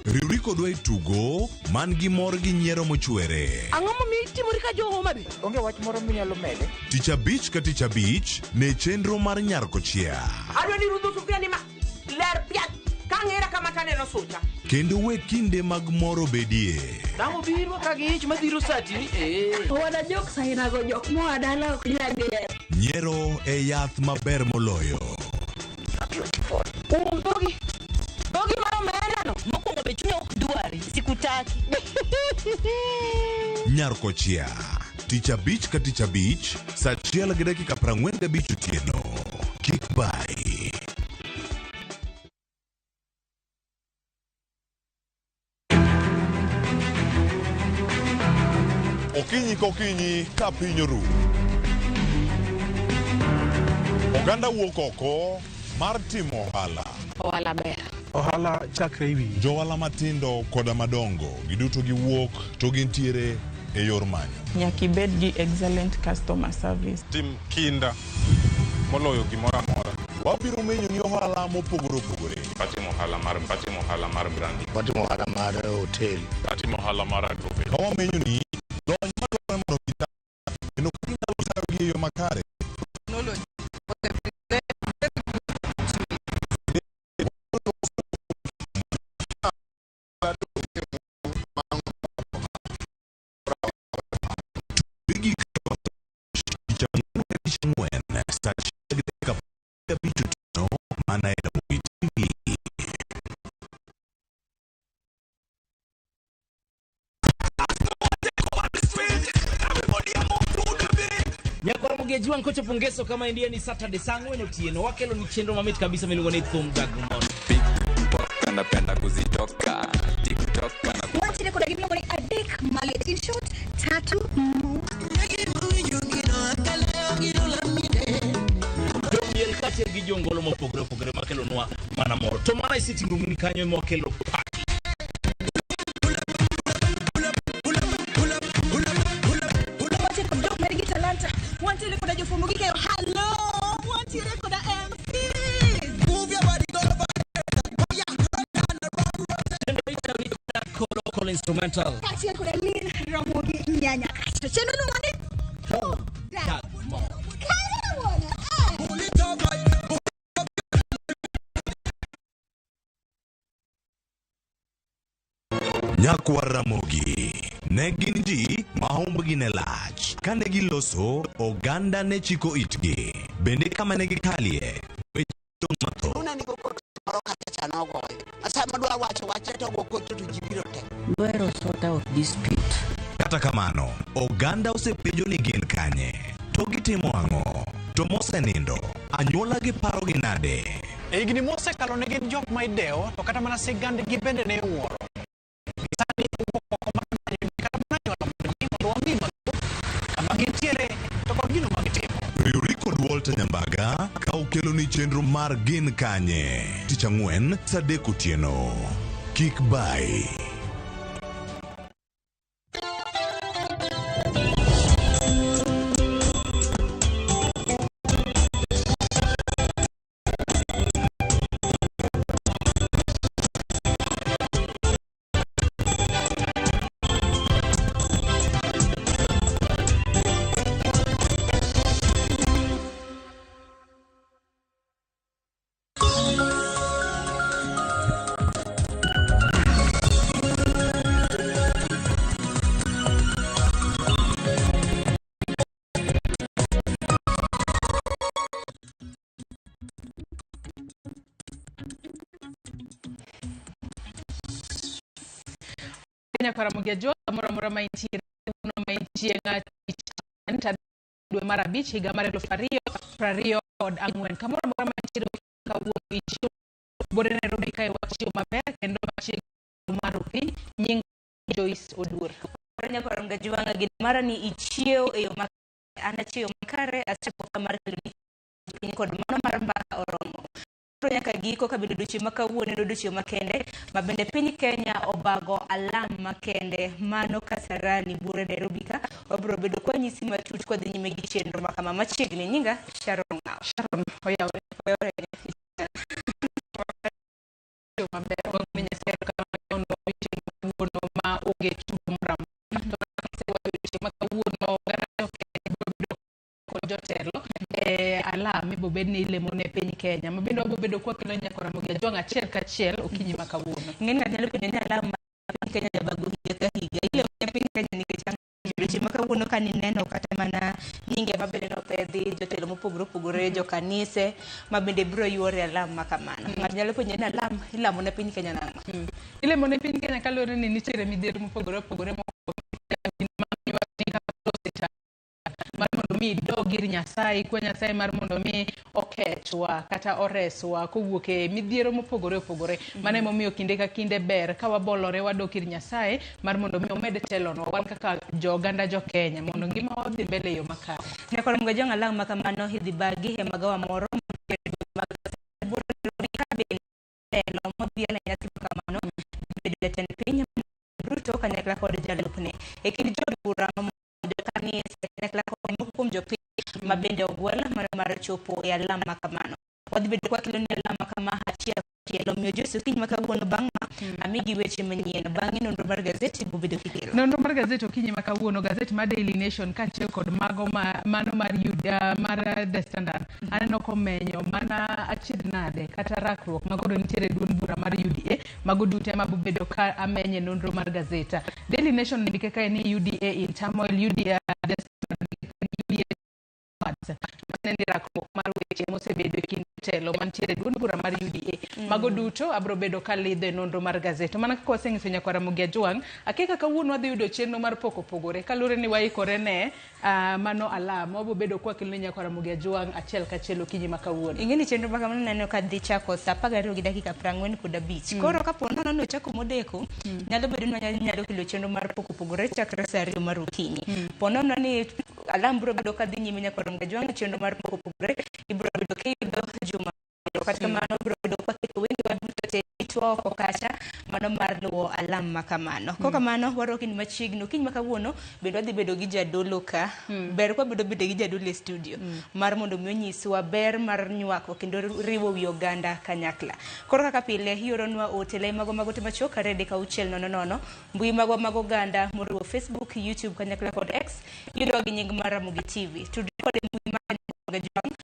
Riwri kodwa e tugo man gi mor gi nyiero mochwere. Ang'o momiyo itimori ka jo Homa Bay? Onge wach moro minyalo mede? Tich abich ka tich abich ne chenro mar Nyar Kochia. Adwa ni rudho sufuria ni ma ler piat ka ng'era kama taneno sucha. Kendo we kinde mag mor obedie. Dang' obiro ka gi ich madhiro sati ni ee. Owada jok sainago jok moa dala ok nyal nyiero. Nyiero e yath maber moloyo. Um dhogi. Dhogi mar omena no. Mokwongo be chunya ok dwari, sikutaki. Nyar Kochia. Tich abich ka tich abich, saa achiel gi dakika 45 otieno. Kik bai. Okinyi kokinyi ka piny oru. Oganda wuok oko mar timo ohala. Ohala ber. Ohala chakre iwinjo. Johala matindo koda madongo giduto giwuok to gintiere e yor manyo. Nyaka ibed gi excellent customer service. Tim kinda moloyo gimoro amora. Wabiro menyo ni ohala mopogore opogore. Watimo ohala mar watimo ohala mar branding. Watimo ohala mar hotel. Watimo ohala mar agrovet. Ka wamenyo ni lony madwarore mondo gita kendo kaka ginyalo tayogi e yo makare. Bigi tich ang'wen ka tich ang'wen saa achiel gi dakika 15 otieno mana e Ramogi TV. Nyakwar Mugeji kochopo ngeso kama indiye ni Saturday saa ang'wen otieno wakelo ni chenro mamit kabisa miluongo ni Thum Dag Mon. Napenda kuzitoka TikTok na Wantiere koda gimiluongo ni adek maliet. In short, tatu mo. Jomiel kaachiel gi jongolo mopogore opogore makelonwa mana mor. To mana e sitting room ni kanyo ema wakelo party. Wantiere kod jok manigi talanta. Wantiere koda jofwambo gi keyo. Hello! Wantiere koda MCs. Chenro itayo ni Local instrumental. Kaachiel koda Lynn Ramogi Nyanya kacha. Chenro iluongo ni Thum Dag Mor. Kaya wuon. Nyakwar Ramogi ne gin ji ma humbgi ne lach. Kane giloso, oganda ne chiko itgi. Bende kama ne gikalie, weche dong' mathoth. Unanigo kot moro kata cha nogoyo. Sama dwa wacho wachne to go kocho to ji biro te. Dwaro sort out dispute. Kata kamano, oganda osepenjo ni gin kanye, to gitimo ang'o, to mosenindo, anyuola gi parogi nade? E higni mosekalo ne gin jok ma idewo to kata mana sigandgi bende ne iwuoro. Gisani owuok oko mar manyo ji kata mana anyuola margi mondo wang'i mathoth kama gintiere to kod gino ma gitimo. Riwri kod Walter Nyambaga ka okeloni chenro mar Gin Kanye tich ang'wen saa adek otieno. Kik bai. Nyakwar Ramogi Ajwang' kamoro amora ma intiere kawuono ma en chieng' tich ang'wen tarik dwe mar abich higa mar 2024. Kamoro amora ma intiere kawuono ichiew buore Nairobi kae wachiew maber kendo machiegni mar piny nying Joyce Oduor. Nyakwar Ramogi Ajwang' gin mara ni ichiew e yo makare an achiew makare asechopo mar keloni piny kod mano mar mbaka oromo. Koro nyaka giko kabedo odiochieng' ma kawuono en odiochieng' makende ma bende piny Kenya obago alam makende mano Kasarani buore Nairobi ka wabiro bedo kwa nyisi matut kwa dhi nyime gi chenro ma kama machiegni. Nyinga Sharon Ng'awo. Sharon oyawre oyawre maber wamiyo Nyasaye erokamano. alam ibo bed ni ilemo ne piny Kenya. Ma bende wabo bedo kwakelo nyaka Ramogi Ajwang' achiel kachiel okinyi ma kawuono. Ng'eny ng'ato nyalo penjo ni alam mar piny Kenya jabago higa ka higa. Ilemo ne piny Kenya nikech ang'o? Weche ma kawuono ka nineno kata mana nyinge ma bende nopedhi, jotelo mopogore opogore, jokanise ma bende biro yuore alam ma kamano. Ng'ato nyalo penjo ni alam ilamo ne piny Kenya nang'o? Ilemo ne piny Kenya kaluwore ni nitiere midhiero mopogore opogore mar mondo mi idog ir Nyasaye, kwa Nyasaye mar mondo mi okechwa kata oreswa kowuok e midhiero mopogore opogore. Mano emomiyo kinde ka kinde ber ka wabolore wadok ir Nyasaye mar mondo mi omed telonwa wan kaka jo oganda jo Kenya mondo ngimawa odhi mbele e yo makare. Nyakoro Mgajwang' alam ma kamano idhi bagi e magawa moro ka bende telo modhial e nyasi ma kamano bedo jatend piny Ruto kanyakla kod jalupne. E kind jood bura mamoko jokanisa kanyakla kod moko kuom jopiny ma bende ogwel mana mar chopo e alam ma kamano. Wadhi bedo kwakelo ni alam ma kama achiel kachiel omiyo Joyce okinyi ma kawuono bang' ma amigi weche manyien. Bang'e nonro mar gazeti bobedo kikelo. Nonro mar gazet okinyi ma kawuono, gazet mar Daily Nation kaachiel kod mago ma, mano mar, mar The Standard aneno komenyo mana achiedh nade kata rakruok makoro nitiere e duond bura mar UDA. Mago duto ema bobedo ka amenye nonro mar gazeta. Daily Nation ndike kae ni UDA in turmoil, UDA, The Standard ndike kae ni UDA ni rakruok mar weche mosebedo e kind jotelo mantiere e duond bura mar UDA. Mago duto abiro bedo kalidho e nonro mar gazet. To mana kaka waseng'iso nyakwar Ramogi Ajwang', akia ka kawuono wadhi yudo chenro mar pok opogore kaluwore ni waikore ne mano alam. Wabiro bedo kwakelo ne nyakwar Ramogi Ajwang' achiel kachiel okinyi ma kawuono. Ing'e ni chenro ma kamano neno ka dhi chako saa 12 gi dakika 45. Koro kapo nono ni ochako modeko, nyalo bedo ni wanyalo kelo chenro mar pok opogore chakre saa 2 mar okinyi. Po nono ni alam biro bedo ka dhi nyime nyaka Ramogi Ajwang', chenro mar pok opogore ibiro bedo kiyudo juma. Kata kamano biro bedo kwaketo wengewa duto te itwa oko kacha mano mar luwo alam ma kamano. Kok kamano warwako in machiegni okinyi ma kawuono bende wadhi bedo gi jadolo ka. Ber kwabedo bende gi jadolo e studio mar mondo mi onyiswa ber mar nywako kendo riwo wi oganda kanyakla. Koro kaka pile ioronwa ote lai mago mag ote machuok 2 3 6 0 0 mbui magwa mag oganda moriwo Facebook, YouTube kanyakla kod X iyudowa gi nying mar Ramogi TV. Tudri kod e mbui mar Ramogi Ajwang'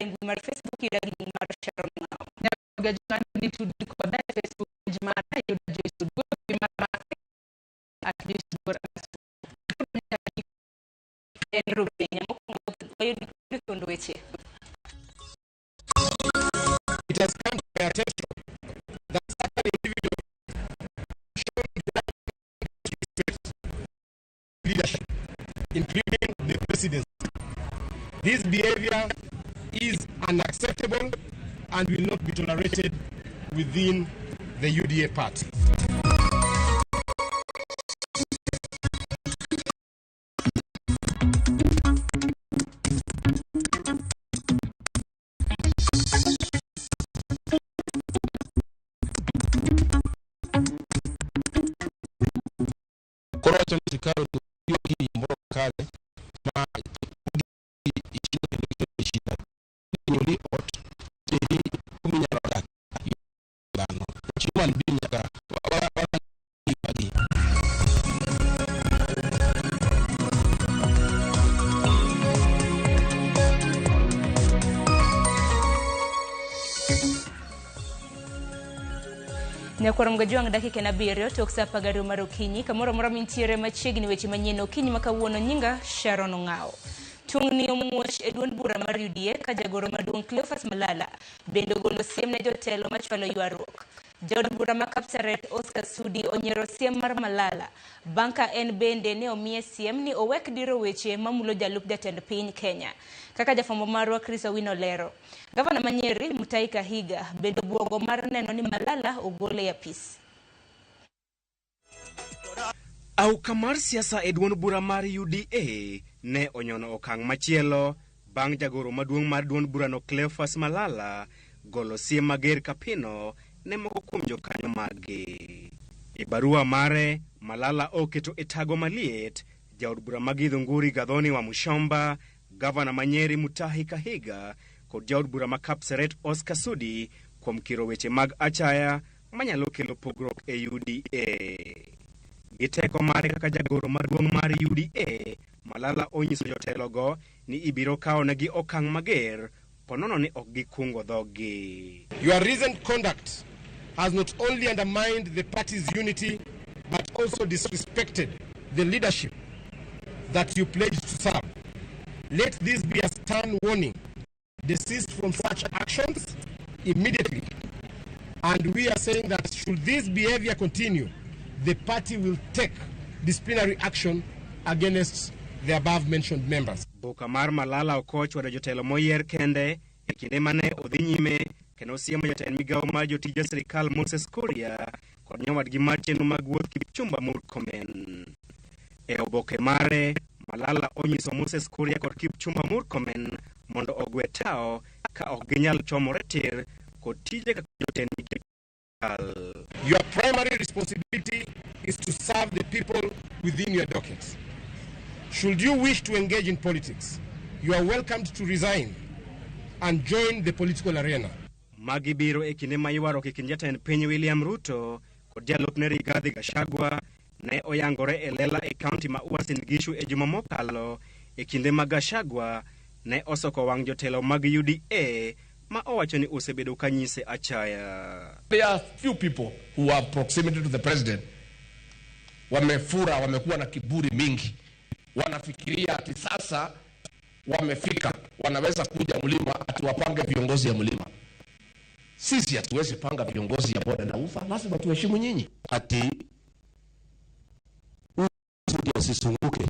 e mbui mar Facebook iyuda gi nying mar Sharon Ng'awo. Ramogi Ajwang' ni tudri koda e Facebook page mara iyuda Joyce Oduor, mbui mar at Joyce Oduor En Rubenya mokwongo wayud thuond weche. It has come to my attention that certain individuals showing disrespect leadership, including the presidency. This behavior is unacceptable and will not be tolerated within the UDA party. Koro wacho ni sirkal otiyo gi moro kare ma ichiwo kendo iketo e shida. Nyuoli ot, teri kuminyalo dak dhano. Human being nyaka ngimagi. Nyakwar Mgajwang' dakika en 7 tok saa 12 mar okinyi kamoro amora mintiere machiegni weche manyien okinyi ma kawuono nyinga Sharon Ong'awo. Tungni omuoch e duond bura mar UDA ka jagoro maduong' Cleophas Malala bende ogolo siem ne jotelo machwalo ywaruok. Jaod bura ma Kapseret Oscar Sudi onyiero siem mar Malala bang' ka en bende ne omiye siem ni owek diro weche mamulo jalup jatend piny Kenya. Kaka jafwambo marwa Chris Owino olero. Gavana ma Nyeri Mutahi Kahiga bende obwogo mar neno ni Malala ogol e apis. Auka mar siasa e duond bura mar UDA ne onyono okang' machielo bang' jagoro maduong' mar duond burano Cleophas Malala golo siem mager kapino ne moko kuom jokanyo maggi. E barua mare, Malala oketo e tago maliet jaod bura ma Githunguri Gathoni wa Mushomba, gavana ma Nyeri Mutahi Kahiga kod jaod bura ma Kapseret Oscar Sudi kuom kiro weche mag achaya manyalo kelo pogruok e UDA. Gi teko mare kaka jagoro maduong' mar UDA, Malala onyiso jotelogo ni ibiro kawonegi okang' mager ponono ni ok gikungo dhoggi. Your recent conduct has not only undermined the party's unity but also disrespected the leadership that you pledged to serve. Let this be a stern warning. Desist from such actions immediately. And we are saying that should this behavior continue, the party will take disciplinary action against the above mentioned members. Boka mar Malala ok ochwado jotelo moyier kende e kinde mane odhi nyime kendo siemo jatend migawo mar jotije sirikal Moses Kuria kod nyawadgi mar chenro mag wuoth Kipchumba Murkomen. E oboke mare, Malala onyiso Moses Kuria kod Kipchumba Murkomen mondo ogwe tao ka ok ginyal chomore tir kod tije kaka jotend migepe sirikal. Your primary responsibility is to serve the people within your docket. Should you wish to engage in politics, you are welcomed to resign and join the political arena. Magi biro e kinde ma ywaruok e kind jatend piny William Ruto kod jalupne Rigathi Gachagua ne oyangore e lela e kaunti ma Uasin Gishu e juma mokalo e kinde ma Gachagua ne osoko wang' jotelo mag UDA ma owacho ni osebedo ka nyise achaya. There are few people who have proximity to the president. Wamefura, wamekuwa na kiburi mingi, wanafikiria ati sasa wamefika, wanaweza kuja mlima ati wapange viongozi ya mlima. Sisi hatuwezi panga viongozi ya bonde la ufa, lazima tuheshimu nyinyi. Ati ndio asisunguke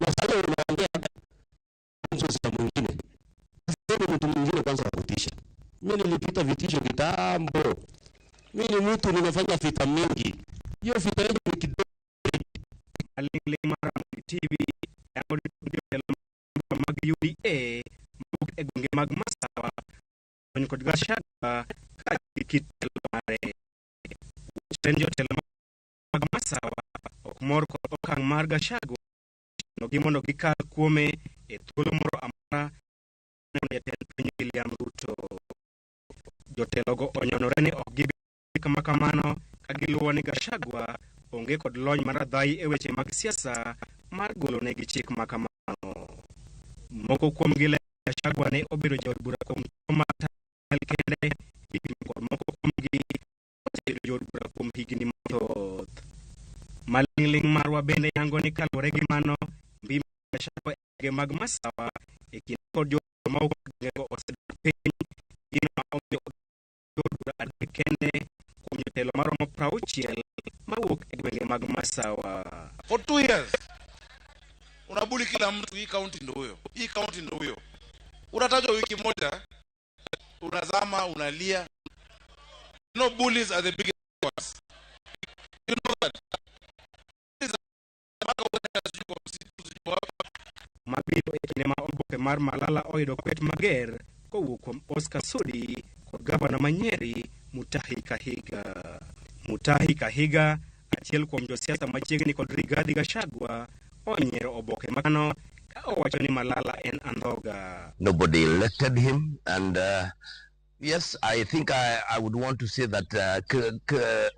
na sasa unaongea za mwingine, sema mtu mwingine kwanza wakutisha. Mimi nilipita vitisho kitambo. Mimi ni mtu nimefanya vita mingi, hiyo vita yangu ni kidogo. Maling'ling mar Ramogi TV yango jotelo mag UDA mawuok e gwenge mag Masawa tony kod Gachagua kaachiel gi kit telo mare. Wachre ni jotelo mag Masawa ok mor kod okang' mar Gachagua gi mondo gikal kuome e thuolo moro amora jatend piny William Ruto. Jotelogo onyonore ni ok gibi kama kamano ka giluwo ni Gachagua onge kod lony mar adhayi e weche mag siasa mar golo negi chik ma kamano. Moko kuomgi lero ni Gachagua ne obedo jaod bura kuom thuolo mar tael kende kipimo kod moko kuomgi osebedo jood bura kuom higni mathoth. Maling'ling marwa bende yango ni kaluwore gi mano, mbi Gachagua e gwenge mag Masawa e kinde kod jotelo mawuok e gwengego osedok piny, gino ma omiyo jood bura adek kende kuom jotelo maromo 60 mawuok e gwenge mag Masawa. For 2 years unabully kila mtu, hii kaunti ndio huyo, hii kaunti ndio huyo. Unatajwa wiki moja, unazama, unalia. No, bullies are the biggest ones. You know that. Bullies are Mabiro e kinde ma oboke mar Malala oyudo kwet mager kowuok kuom Oscar Sudi kod gavana ma Nyeri Mutahi Kahiga. Mutahi Kahiga, achiel kuom josiasa machiegni kod Rigathi Gachagua, onyiero oboke mano ka owacho ni Malala en andhoga. Nobody elected him, and yes, I think I would want to say that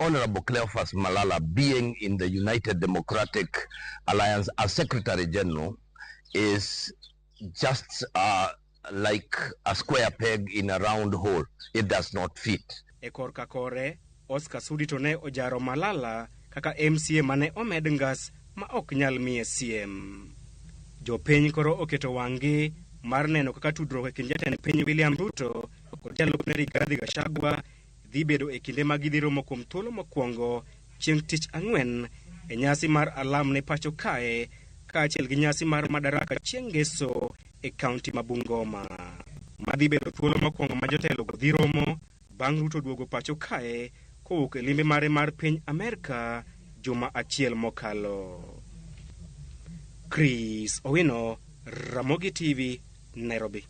Honorable Cleophas Malala, being in the United Democratic Alliance as Secretary General, is just like a square peg in a round hole. It does not fit. E korka kore, Oscar Sudi to ne ojaro Malala kaka MCA mane omed ngas ma ok nyal miye siem. Jopiny koro oketo wang'gi mar neno kaka tudruok e kind jatend piny William Ruto kod jalupne Rigathi Gachagua dhi bedo e kinde ma gidhi romo kuom thuolo mokwongo chieng' tich ang'wen e nyasi mar alam ne pacho kae kaachiel gi nyasi mar Madaraka chieng' ngeso e kaunti ma Bungoma. Madhi bedo thuolo mokwongo ma jotelogo dhi romo bang' Ruto duogo pacho kae kowuok e limbe mare mar piny Amerka juma achiel mokalo. Chris Owino, Ramogi TV, Nairobi.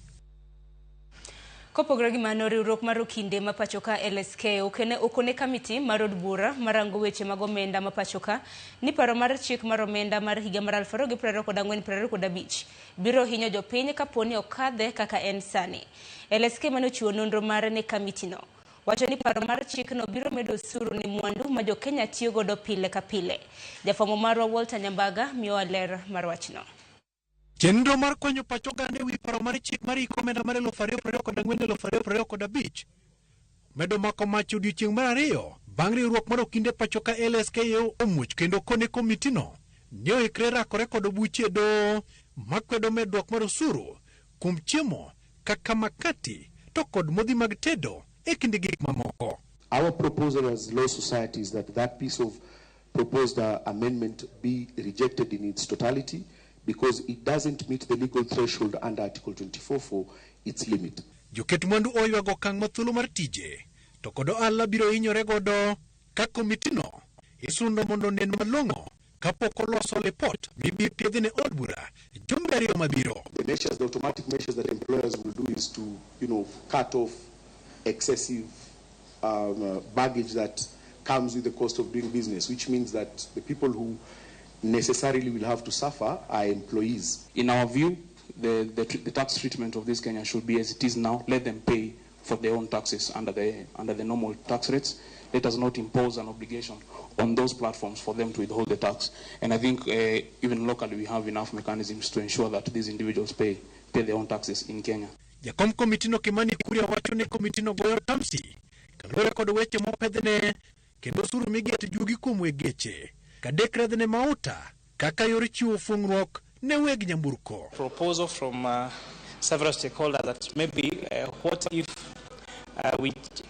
Kopogore gi mano, riwruok mar okinde ma pacho ka LSK okone kamiti mar od bura marango weche mag omenda ma pacho ka ni paro mar chik mar omenda mar higa mar 2024-2025 biro hinyo jopiny kaponi okadhe kaka en sani. LSK mane ochiwo nonro mare ne kamitino Wacho ni paro mar chikno biro medo osuru ne mwandu ma jo-Kenya tiyo godo pile ka pile. Jafwambo marwa Walter Nyambaga miyowa ler mar wachno. Chenro mar konyo pach oganda e wi paro mar chik mar iko omenda mar 2024-2025 medo mako mach odiochieng' mar ariyo bang' riwruok mar okinde pacho ka LSKA omuoch kendo kone komitino ni oikre rakore kod buche e doho makwedo medruok mar osuru kuom chiemo kaka makati to kod modhi mag tedo e kind gik mamoko. Our proposal as Law Society is that that piece of proposed amendment be rejected in its totality because it doesn't meet the legal threshold under Article 24 for its limit. Joket mwandu oywago okang' ma thuolo mar tije to kod ohala biro hinyore godo ka komitino isundo mondo onen malong'o kapok oloso lipot mibi piedhi ne od bura jumbe ariyo mabiro. The measures, the automatic measures that employers will do is to, cut off excessive baggage that comes with the cost of doing business, which means that the people who necessarily will have to suffer are employees. In our view, the tax treatment of this Kenya should be as it is now. Let them pay for their own taxes under the normal tax rates. Let us not impose an obligation on those platforms for them to withhold the tax. And I think even locally we have enough mechanisms to ensure that these individuals pay their own taxes in Kenya. Jakom komitino Kimani Kuria wacho ni komitino goyo tamsi kaluwore kod weche mopedhne kendo osuru migeto juogi kuom weg geche kadek redhne mauta kaka yor chiwo fung'ruok ne weg nyamburko. Proposal from several stakeholders that maybe what if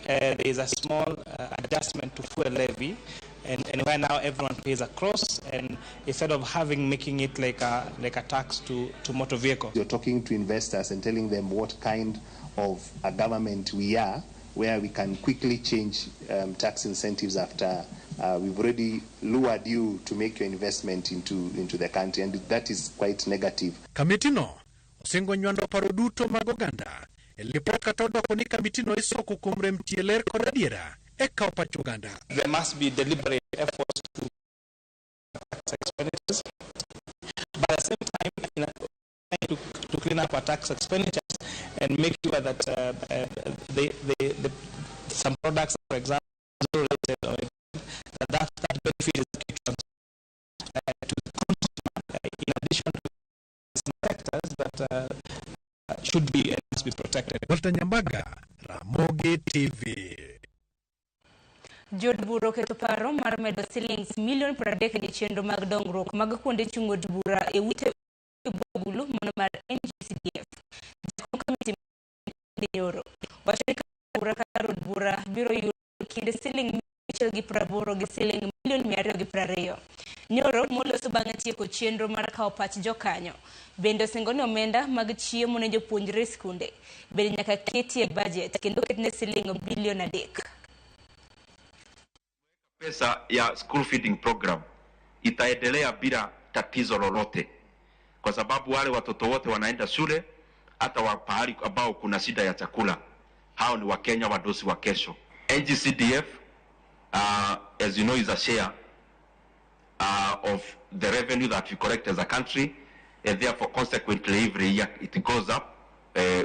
there is a small adjustment to fuel levy, and right now everyone pays across, and instead of making it like a tax to motor vehicle. You're talking to investors and telling them what kind of a government we are, where we can quickly change tax incentives after we've already lured you to make your investment into the country, and that is quite negative. Kamitino osingo nywando paro duto mag oganda e lipot kata odoko ni kamitino isoko kuom rem tie ler kod adiera e kawo pach oganda. There must be deliberate efforts to tax expenditures, but at the same time to clean up our tax expenditures and make sure that some products, for example, zero rated or that benefit is to the consumer, in addition to some sectors that should be and must be protected. Walter Nyambaga, Ramogi TV. Jood bura oketo paro mar medo silings milion 30 ne chenro mag dongruok mag kuonde chung' od bura e ute bulu mano mar NGCDF. Jakom kamiti nyoro wacho ni bura ka od bura biro yudo kind siling 180 gi siling milion 220. Nyoro moloso bang'e tieko chenro mar kawo pach jokanyo. Bende osingo ni omenda mag chiemo ne jopuonjre skunde bende nyaka ketie budget kendo ketne siling bilion 3. Pesa ya school feeding program itaendelea bila tatizo lolote, kwa sababu wale watoto wote wanaenda shule, hata wa pahali ambao kuna shida ya chakula, hao ni Wakenya wadosi wa kesho. NGCDF as you know is a share of the revenue that we collect as a country, and therefore consequently every year it goes up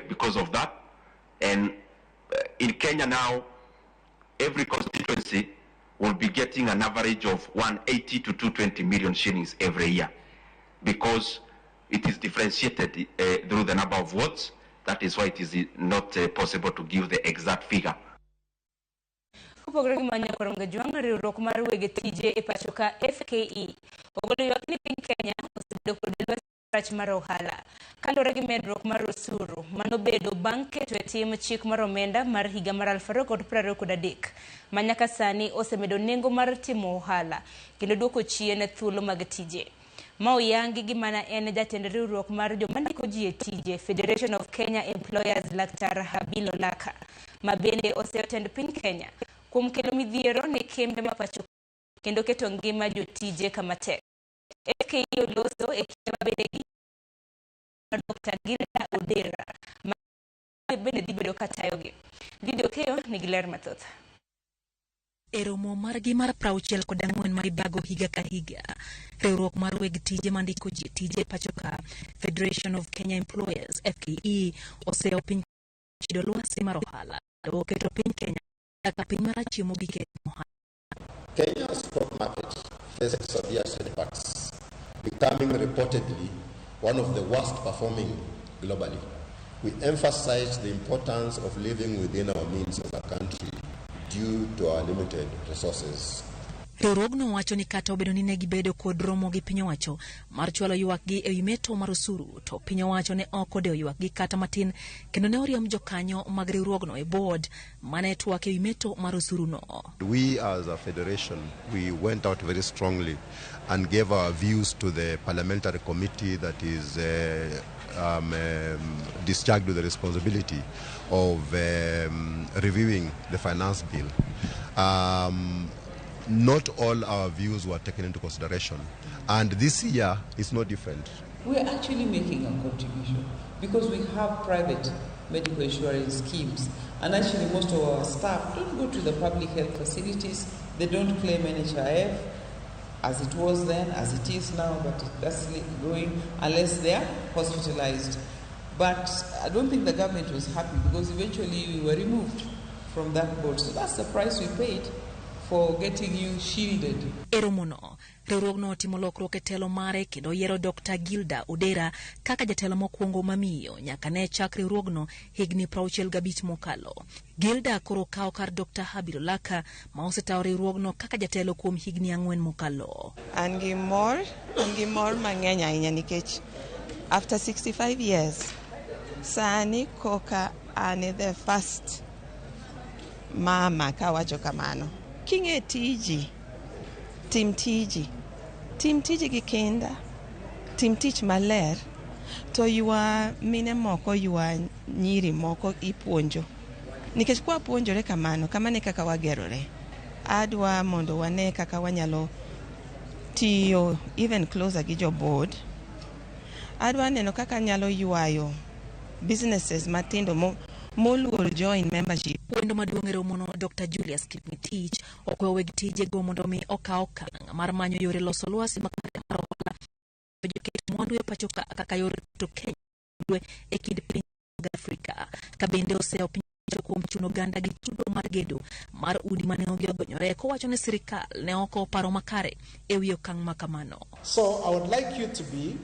because of that. And in Kenya now, every constituency will be getting an average of 180 to 220 million shillings every year, because it is differentiated through the number of votes. That is why it is not possible to give the exact figure. Kopogore gi manyo koronge jwang' riwruok mar wege tije e pacho ka FKE ogolo ywak ni piny Kenya osebedo kod lwasi marach mar ohala kaluwore gi medruok mar osuru manobedo bang' keto e tim chik mar omenda mar higa mar 2023 ma nyaka sani osemedo nengo mar timo ohala kendo duoko chien thuolo mag tije. Ma oyangi gi mana en jatend riwruok mar joma ndiko ji e tije Federation of Kenya Employers Laktar Habil Olaka ma bende oseyo tend piny Kenya kuom kelo midhiero ne kembe ma pacho kendo keto ngima jotije kama tek. FKE oloso e kinde ma bende gi Dr. Gilda Odera ma bende dhi bedo katayogi. Lydia Okeyo nigi ler mathoth. E romo margi mar 64 ma ibago higa ka higa, riwruok mar weg tije mandiko ji tije e pacho ka Federation of Kenya Employers FKE oseyo piny chido lwasi mar ohala kendo keto piny Kenya kaka piny marachie mogik e ohala. Kenya's stock market faced severe setbacks, becoming reportedly one of the worst performing globally. We emphasize the importance of living within our means as a country due to our limited resources. Riwruogno wacho ni kata obedo ni ne gibedo kod romo gi piny owacho mar chwalo ywakgi e wi meto mar osuru, to piny owacho ne ok odewo ywakgi kata matin kendo ne oriemb jokanyo mag riwruogno e board mane twak e wi meto mar osuruno. We as a federation, we went out very strongly and gave our views to the parliamentary committee that is discharged with the responsibility of reviewing the finance bill. Not all our views were taken into consideration, and this year is no different. We are actually making a contribution because we have private medical insurance schemes, and actually most of our staff don't go to the public health facilities, they don't claim NHIF as it was then, as it is now, but that's growing unless they are hospitalized. But I don't think the government was happy because eventually we were removed from that board. So that's the price we paid for getting you shielded. E romono, riwruogno otimo lokruok e telo mare kendo yiero Dr. Gilda Odera kaka jatelo mokwongo mamiyo nyaka ne chak riwruogno higni 65 mokalo. Gilda koro kawo kar Dr. Habil Olaka ma osetawo riwruogno kaka jatelo kuom higni 4 mokalo. An gi mor mang'eny ahinya nikech after 65 years sani koka an the first mama kawacho kamano. King'e tiji, tim tiji gi kinda, tim tich maler, to ywa mine moko, ywa nyiri moko ipuonjo. Nikech kwa puonjore kamano, kamano e kaka wagerore. Adwa mondo wane kaka wanyalo tiyo even closer gi jo board. Adwa neno kaka nyalo ywayo businesses matindo moluor join membership. Wendo maduong' e romono Dr. Julius Kipngetich okweyo weg tijego mondo mi okaw okang' mar manyo yore loso lwasi makare mar ohala joket mwandu e pacho kaka yor keto Kenya e kind piny mag Afrika. Ka bende oseyo piny kuom chuno oganda gi chudo mar gedo mar udi mane onge ogonyore kowacho ni sirikal ne ok oparo makare e wi okang' ma kamano. So I would like you to be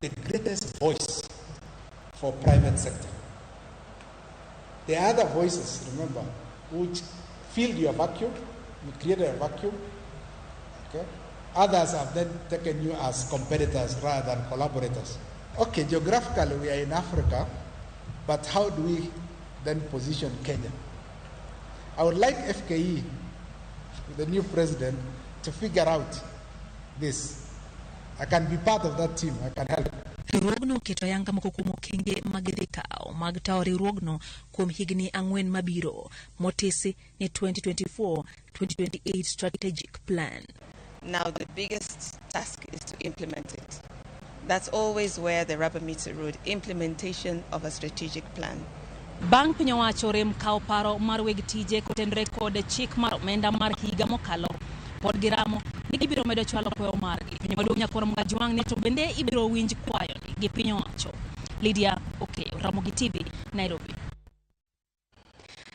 the greatest voice for private sector. There are other voices, remember, which filled your vacuum, you created a vacuum. Okay? Others have then taken you as competitors rather than collaborators. Okay, geographically we are in Africa, but how do we then position Kenya? I would like FKE, the new president, to figure out this. I can be part of that team, I can help. Riwruogno oketo ayanga moko kuom okenge mag dhi kawo mag tawo riwruogno kuom higni 4 mabiro motisi ni 2024-2028 strategic plan. Now the biggest task is to implement it. That's always where the rubber meets the road, implementation of a strategic plan. Bang' piny owacho rem kawo paro mar weg tije kotenore kod chik mar omenda mar higa mokalo, pod giramo ni gibiro medo chwalo kwayo margi. Piny maduong' Nyakwar Mgajwang' ni to bende ibiro winj kwayo gi piny owacho. Lydia Okeyo, Ramogi TV, Nairobi.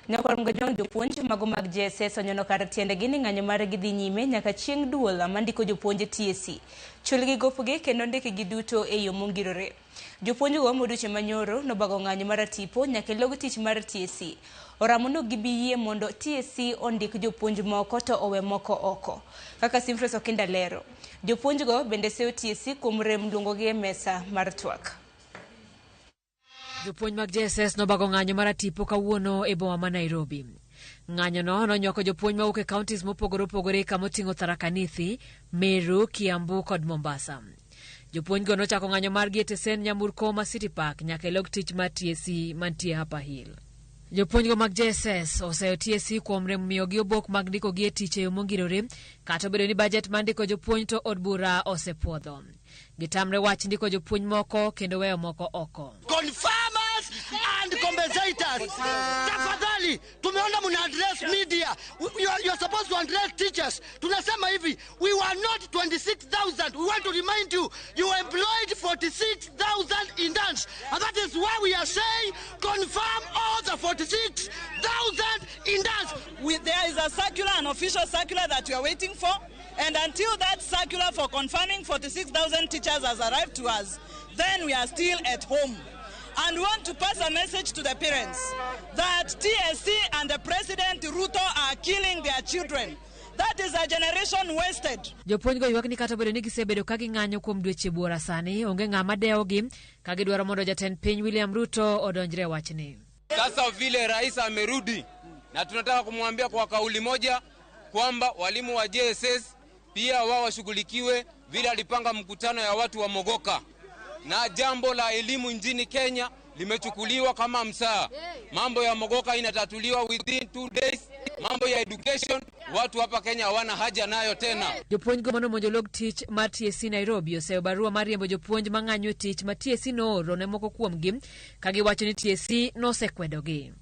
Nyakwar Mgajwang' jopuonj mago mag JSS onyono kar tiendegi ni ng'anyo margi dhi nyime nyaka chieng' duol mandiko jopuonj TSC. Chulgi gopgi kendo ndikgi duto e yo mongirore. Jopuonjgo modiochieng' manyoro nobago ng'anyo mar tipo nyaka e log tich mar TSC. Oramo ni ok gibi yie mondo TSC ondik jopuonj moko to owe moko oko. Kaka Simfres Okinda lero, jopuonjgo bende seyo TSC kuom rem luongogi e mesa mar twak. Jopuonj mag JSS nobago ng'anyo mar tipo kawuono e boma ma Nairobi. Ng'anyono nonywako jopuonj mawuok e counties mopogore opogore kamoting'o Tharaka Nithi, Meru, Kiambu kod Mombasa. Jopuonjgo nochako ng'anyo margi e tesen nyamburko ma City Park nyaka e log tich mar TSC mantie Upper Hill. Jopuonjgo mag JSS oseyo TSC kuom rem miyogi obok mag ndikogi e tich e yo mongirore, kata obedo ni bajet mar ndiko jopuonj to od bura osepuodho. Gitamre wach ndiko jopuonj moko kendo weyo moko oko. Confirmers and compensators. Tafadhali, tumeona mna address media. You are supposed to address teachers. Tunasema hivi, we were not 26,000. We want to remind you, you employed 46,000 interns. And that is why we are saying confirm all the 46,000 Interns. There is a circular, an official circular that we are waiting for, and until that circular for confirming 46,000 teachers has arrived to us, then we are still at home. And we want to pass a message to the parents that TSC and the President Ruto are killing their children. That is a generation wasted. Jopuonjgo ywak ni kata obedo ni gisebedo ka ging'anyo kuom dweche buora sani, onge ng'ama dewogi ka gidwaro mondo jatend piny William Ruto odonjre e wachni. Sasa vile rais amerudi, na tunataka kumwambia kwa kauli moja kwamba walimu wa JSS pia wao washughulikiwe vile alipanga mkutano ya watu wa Mogoka, na jambo la elimu nchini Kenya limechukuliwa kama msaa. Mambo ya Mogoka inatatuliwa within 2 days. Mambo ya education watu hapa Kenya hawana haja nayo tena. Jopuonjgo manomonjo log tich mar TSC Nairobi oseyo barua mar riembo jopuonj mang'anyo e tich ma TSC nooro ne moko kuomgi ka giwacho ni TSC nosekwedogi.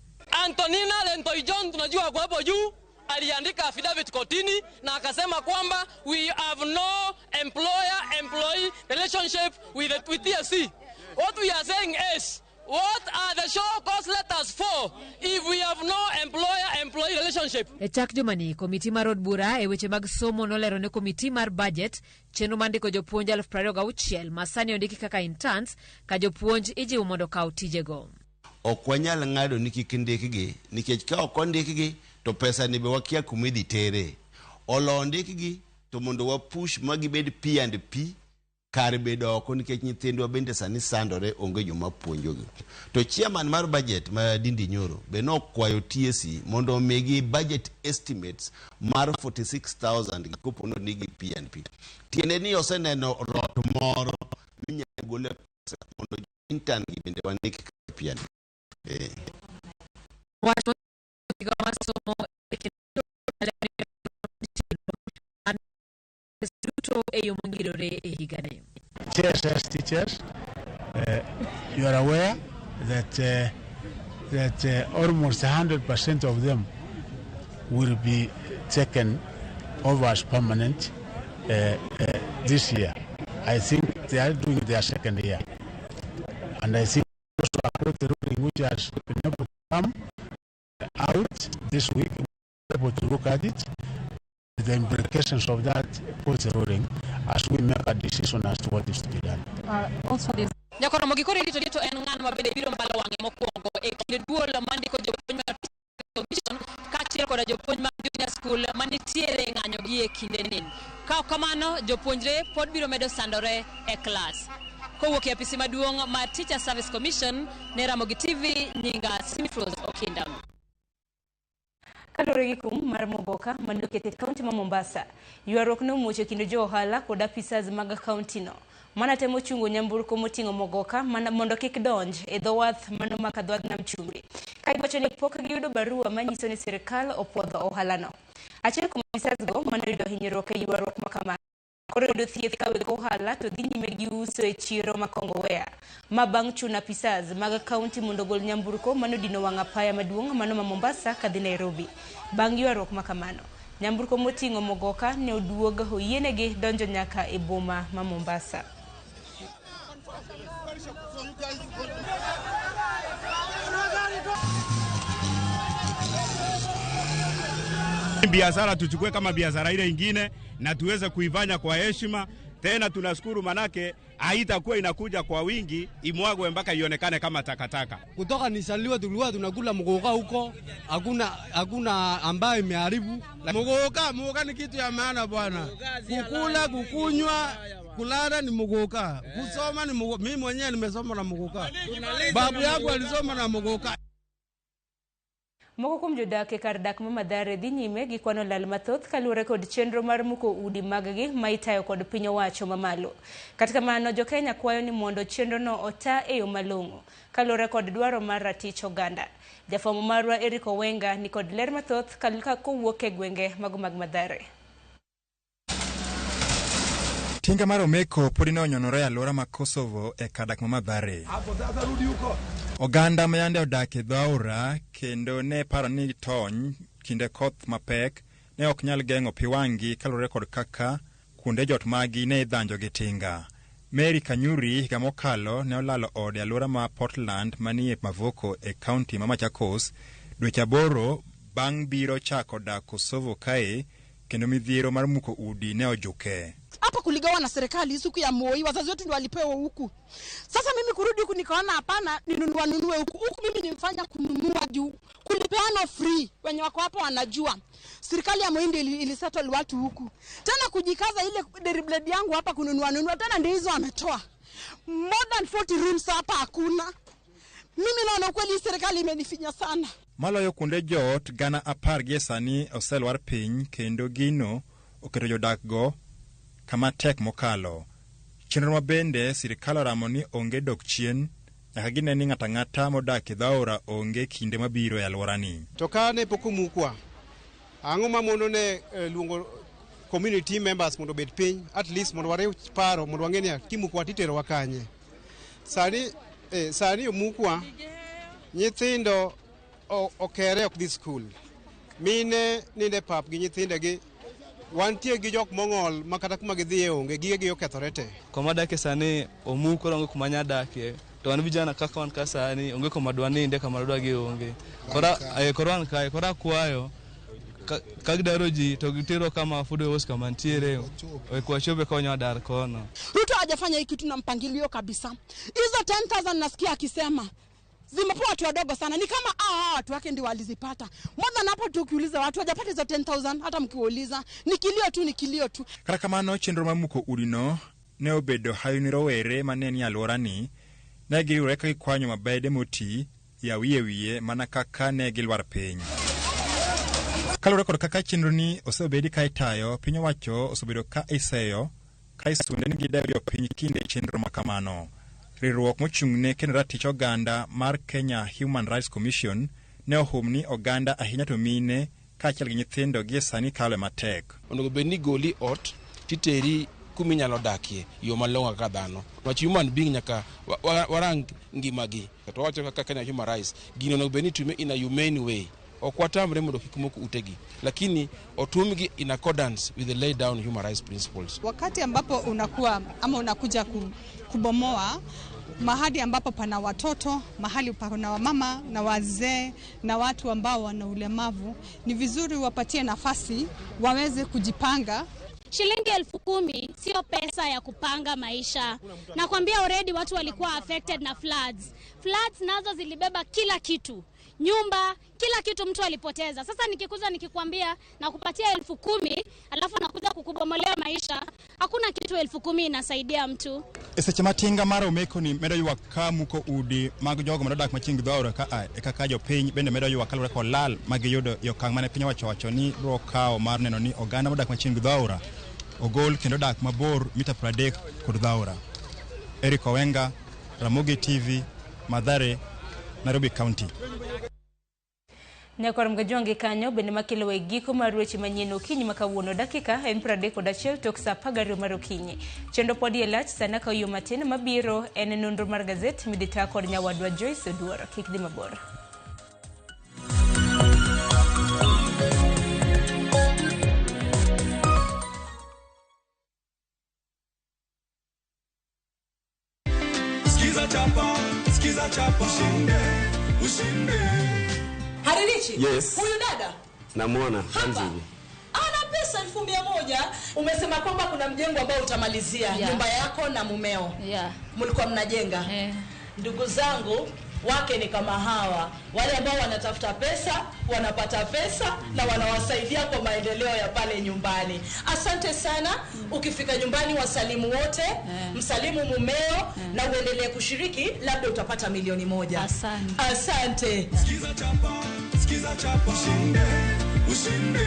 Antonina Lentoijon tunajua kwa hapo juu aliandika affidavit kotini na akasema kwamba we have no employer employee relationship with TSC. What we are saying is, what are the show cause letters for if we have no employer employee relationship? E chak jumani, komiti mar od bura e weche mag somo nolero ne komiti mar budget chenro mar ndiko jopuonj 26,000 ma sani ondiki kaka interns ka jopuonj ijiwo mondo okaw tijego. Ok wanyal ng'ado ni kik ndikgi nikech ka ok ondikgi to pesa ni be wakia kuma idhi tere. Olo ondikgi to mondo wapush ma gibed P and P kar bedo oko nikech nyithindwa bende sani sandore onge joma puonjogi. To chairman mar budget ma Ndindi Nyoro be nokwayo TSC mondo omigi budget estimates mar 46,000 kopo ni gi P and P. Tiende ni oseneno rot moro minyalo gole pesa mondo intern gi bende wandik kaka P and P. Wach migawo mar somo e kendo duto e yo mongirore e higani. JSS teachers, you are aware that almost 100% of them will be taken over as permanent this year. I think they are doing their second year. And I think also across the ruling which has been able to come out this week, we're able to look at it, the implications of that post ruling as we make a decision as to what is to be done. Also there's Nyakoro mogikore rito to en ng'ano ma bende biro mbalo wang'e mokwongo e kinde duol mandiko jopuonj mar commission kaachiel koda jopuonj mag junior school manitiere e ng'anyo gi e kindeni. Ka ok kamano, jopuonjre pod biro medo sandore e klas. Kowuok e apisi maduong' mar Teacher Service Commission ne Ramogi TV, nyinga Simfros Okinda. Kaluwore gi kum mar Mogoka mane oket e kaunti ma Mombasa, ywaruok ne omuoch e kind jo ohala kod apisas mag kaunti no. Mana temo chungo nyamburko moting'o Mogoka mana mondo kik donj e dho wath mano maka dho wadh nam chumbi. Ka giwacho ni pok giyudo barua manyiso ni sirikal opuodho ohalano. Achiel kuom apisas go mane oyudo hinyruok e ywaruok ma kamano koro yudo thieth ka weg ohala to dhi nyime gi uso e chiro ma Kongowea. Ma bang' chuno apisas mag kaunti mondo ogol nyamburko mane odino wang' apaya maduong' mano ma Mombasa kadhi Nairobi. Bang' ywaruok ma kamano, nyamburko moting'o Mogoka ne oduog oyienegi donjo nyaka e boma ma Mombasa. Biashara tuchukue kama biashara ile ingine na tuweze kuifanya kwa heshima. Tena tunashukuru manake haitakuwa inakuja kwa wingi imwagwe mpaka ionekane kama takataka. Kutoka nizaliwe tulikuwa tunakula mugoka huko, hakuna ambaye imeharibu. Mugoka ni kitu ya maana bwana. Kukula, kukunywa, kulala ni mugoka. Kusoma ni mugoka. Mimi mwenyewe nimesoma na mugoka. Babu yangu alisoma na mugoka. Moko kuom jodak e kar dak ma Mathare dhi nyime gi kwano lal mathoth kaluwore kod chenro mar muko udi mag-gi ma itayo kod piny owacho mamalo. Kata kamano, jo-Kenya kwayo ni mondo chenrono ota e yo malong'o kaluwore kod dwaro mar ratich oganda. Jafwambo marwa Eric Owenga ni kod ler mathoth kowuok e gwenge mago mag Mathare. Tinga mar Omeko podi ne onyonore e alwora ma Kosovo e kar dak ma Mathare. Oganda ma yande odak e dho aora kendo ne paro ni tony kinde koth mapek ne ok nyal geng'o pi wang'gi kaluwore kod kaka kuonde jot maggi ne idhanjo gi tinga. Mary Kanyuri higa mokalo ne olalo ode e alwora ma Portland manie Mavoko e kaunti ma Machakos dweche 8 bang' biro chako dak Kosovo kae kendo midhiero mar muko udi ne ojuke. Hapa kuligawa na serikali siku ya Moi, wazazi wetu ndio walipewa huku. Sasa mimi kurudi huku nikaona hapana, ninunua nunue huku. Huku mimi nimfanya kununua juu kulipeana free, wenye wako hapo wanajua. Serikali ya Moi ndio ilisettle watu huku. Tena kujikaza ile deriblade yangu hapa kununua nunua tena ndio hizo ametoa. More than 40 rooms hapa hakuna. Mimi naona kweli serikali imenifinya sana. Maloyo kuonde joot 10,000 gie sani oselwar piny kendo gino oketo jodak go kama tek mokalo. Chenro ma bende sirikal oramo ni onge dok chien nyaka gine ni ng'ato ang'ata modak e dho aora onge kinde mabiro e alworani. To ka ne pok omukwa, ang'o ma mono ne luongo community members mondo obed piny, at least mondo wariw paro mondo wang'e ni kimukwa titerowa kanye. Sani omukwa, nyithindo okere ok dhi skul. Mine ninde pap gi nyithindegi, wantie gi jok mong'ol ma kata kuma gidhiye onge, gigegi okethore te. Koma adakie sani omuk koro onge kuma anya dakie. To wan vijana kaka wan ka sani onge kuma dwaninde kama dwadwagie onge. Koro wan kae, koro akwayo ka gidaro ji to gitero kama Food Waste kama ntiere, wachope konyo dar kono. Ruto hajafanya hii kitu na mpangilio kabisa. Hizo 10,000 nasikia akisema zimepewa watu wadogo sana, ni kama hao watu wake ndio walizipata. More than hapo tukiuliza watu hawajapata hizo 10,000, hata mkiuliza ni kilio tu, ni kilio tu. Kata kamano chenro mar muko udino ne obedo hayo ni rowere mane ni alworani ne giriwore ka gikwanyo mabede moti ya wiye wiye mana kaka ne gilwar piny. Kaluwore kod kaka chenro ni osebedi ka itayo, piny owacho osebedo ka iseyo ka isunde ni gidewo jopiny kinde chenro ma kamano. Riwruok mochung'ne kendo ratich oganda mar Kenya Human Rights Commission ne ohum ni oganda ahinya to mine kaachiel gi nyithindo gie sani kalo matek. Onego bed ni goli ot titeri kuma inyalo dakie yo malong'o kaka dhano. Wach human being nyaka warang ngimagi. To wawacho kaka Kenya Human Rights, gino onego bed ni itime in a humane way. Ok watamre mondo kik muk utegi, lakini otumgi in accordance with the laid down human rights principles. Wakati ambapo unakuwa ama unakuja kubomoa mahali ambapo pana watoto, mahali pana wamama na wazee na watu ambao wana ulemavu, ni vizuri wapatie nafasi waweze kujipanga. Shilingi 10,000 sio pesa ya kupanga maisha. Nakwambia already watu walikuwa affected na floods. Floods nazo zilibeba kila kitu. Nyumba, kila kitu mtu alipoteza. Sasa nikikuza nikikwambia na kupatia 10,000, alafu nakuja kukubomolea maisha, hakuna kitu 10,000 inasaidia mtu. E seche ma tinga mar omeko ni medo ywak ka muko udi mag jogo manodak machiegni gi dho aora ka e kaka jopiny bende medo ywak kaluwore kod lal magiyudo e okang' mane piny owacho wacho ni biro kawo mar neno ni oganda modak machiegni gi dho aora ogol kendo dak mabor mita 30 kod dho aora. Eric Owenga, Ramogi TV, Mathare, Nairobi County. Nyakwar Mgajwangi kanyo bende makelo e giko mar weche manyien okinyi ma kawuono dakika en 31 tok saa 12 mar okinyi. Chenro pod e lach sana ka yo matin mabiro en nonro mar gazet midhi taa kod nyawadwa Joyce Oduor. Kik dhi mabor. Skiza chapa, skiza chapa, ushinde, ushinde. Haririchi? Yes. Huyu dada? Namuona Ramzi. Ana pesa 1,100. Umesema kwamba kuna mjengo ambao utamalizia, nyumba yako na mumeo. Mlikuwa mnajenga. Ndugu zangu, wake ni kama hawa, wale ambao wanatafuta pesa, wanapata pesa na wanawasaidia kwa maendeleo ya pale nyumbani. Asante sana. Ukifika nyumbani wasalimu wote, msalimu mumeo na uendelee kushiriki, labda utapata 1,000,000. Asante. Asante. Sikiza chapa, sikiza chapa, ushinde, ushinde.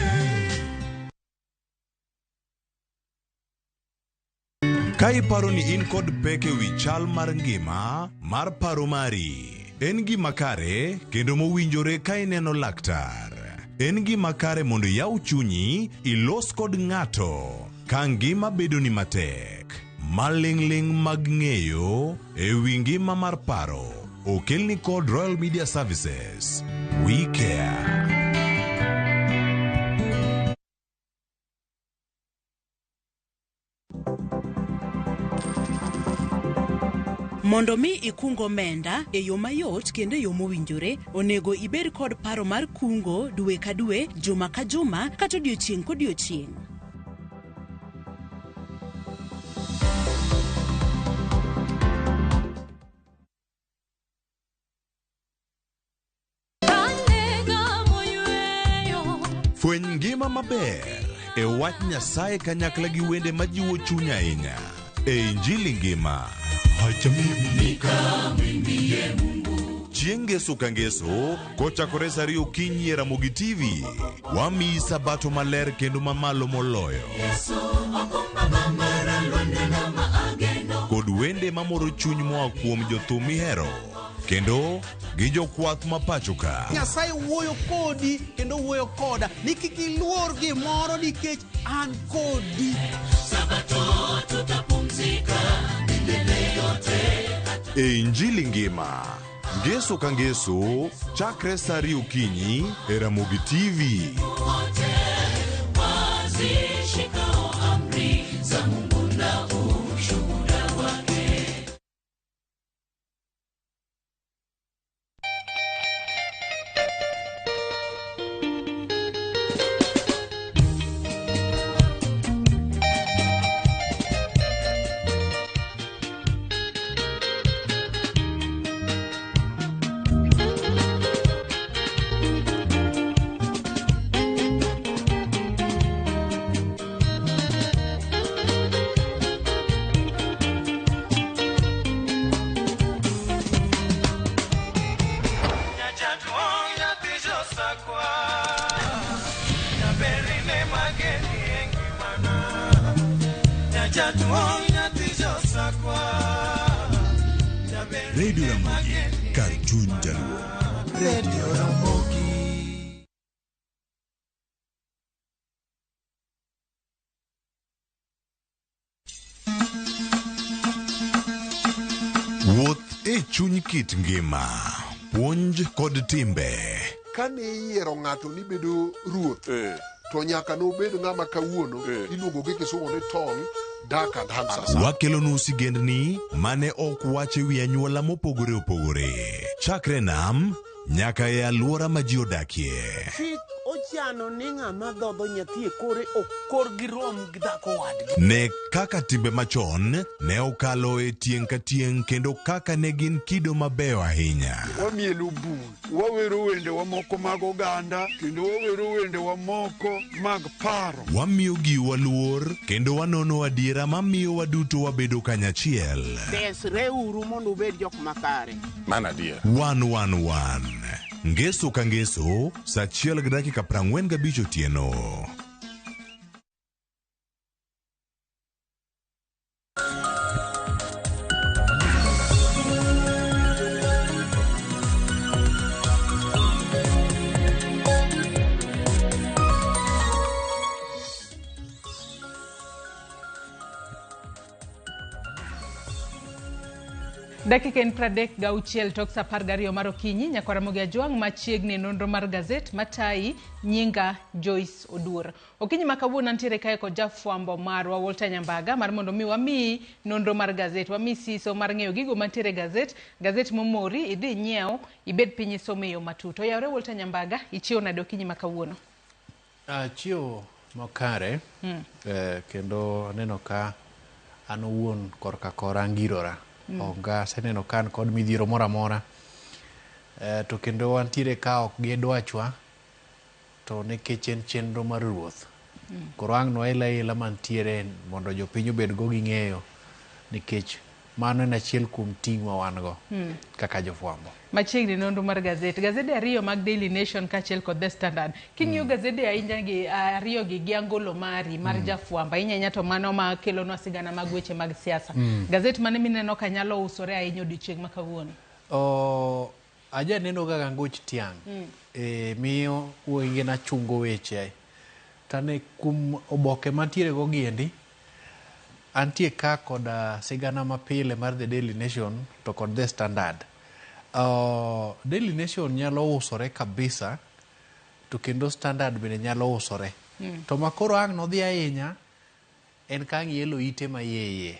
Ka iparo ni in kod pek ewi chal mar ngima mar paro mari, en gima kare kendo mowinjore ka ineno laktar. En gima kare mondo iyaw chunyi ilos kod ng'ato ka ngima bedoni matek. Maling'ling' mag ng'eyo ewi ngima mar paro okelni kod Royal Media Services. We care. Mondo mi ikung omenda e yo mayot kendo e yo mowinjore, onego ibed kod paro mar kungo dwe ka dwe, juma ka juma, kata odiochieng' kodiochieng'. Fweny ngima maber e wach Nyasaye kanyakla gi wende majiwo chuny ahinya e Injili ngima. Chieng' Ngeso ka Ngeso kochakore sa ariyo okinyi e Ramogi TV, wamiyi sabato maler kendo mamalo moloyo. Kod wende mamoro chuny moa kuom jothum mihero kendo gi jokwath ma pacho ka. Nyasaye wuoyo kodi kendo wuoyo koda ni kik iluor gimoro nikech an kodi. Sabato tutapumzika milele yote. E Injili ngima, Ngeso ka Ngeso, chakre sa ariyo okinyi e Ramogi TV. Wote wazishikao amri za Mungu na ushuhuda wake. Radio Ramogi, kar chuny jaluo. Radio Ramogi. Wuoth e chuny kit ngima, puonj kod timbe. Kane iyiero ng'ato ni bedo ruoth to nyaka nobed ng'ama kawuono iluongo gi kisungu ni tall, dark and handsome. Wakelonu sigendni mane ok wach e wi anyuola mopogore opogore. Chakre nam nyaka e alwora ma ji odakie. Chik ochano ni ng'ama dhodho nyathi e kore ok korgi rom gi dhako wadgi. Ne kaka timbe machon ne okalo e tieng' ka tieng' kendo kaka ne gin kido mabeyo ahinya. Wamielo bul, wawero wendewa moko mag oganda kendo wawero wendewa moko mag paro. Wamiyo giwa luor kendo wanono adiera mamiyo waduto wabedo kanyachiel. Desreuru mondo ubed jok makare. Mano adier. 111 Ngeso ka ngeso, sa achiel gi dakika 45 otieno. Dakika en 36 tok sa 12 mar okinyi nyaka Ramogi Ajwang' machiegni e nonro mar gazet matayi nyinga Joyce Oduor. Okinyi ma kawuono antiere kae kod jafwambo marwa Walter Nyambaga mar mondo mi wamiyi nonro mar gazet, wamiyi siso mar ng'eyo gigo mantiere e gazet, gazet momori idhi inyiew ibed piny isom e yo matut. Oyawre Walter Nyambaga, ichiewo nade okinyi ma kawuono? Achiewo makare kendo aneno ka an owuon korka kora angirora. Ok aseneno ka an kod midhiero moro amora. To kendo wantiere ka ok gi dwachwa to nikech en chenro mar ruoth. Koro ang' nwael aela mantiere mondo jopiny obed go gi ng'eyo nikech mano en achiel kuom ting' ma wan go kaka jofwambo. Machiegni nonro mar gazet. Gazede ariyo mag Daily Nation kaachiel kod The Standard. King'iyo gazede ahinya gi ariyo gi gi angolo mari mar jafwambo ahinya ahinya to mano ma kelonwa sigana mag weche mag siasa. Gazet mane mineno ka nyalo usore ahinya odiochieng' ma kawuono? Ajaneno kaka angoch tiang' miyo wengena chungo weche. Tane kuom oboke mantiere go giendi, antie ka kod sigana mapile mar The Daily Nation to kod The Standard. Daily Nation nyalo usore kabisa to kendo Standard bende nyalo usore. To makoro ang' nodhi ahinya en ka ang' ielo ite ma iye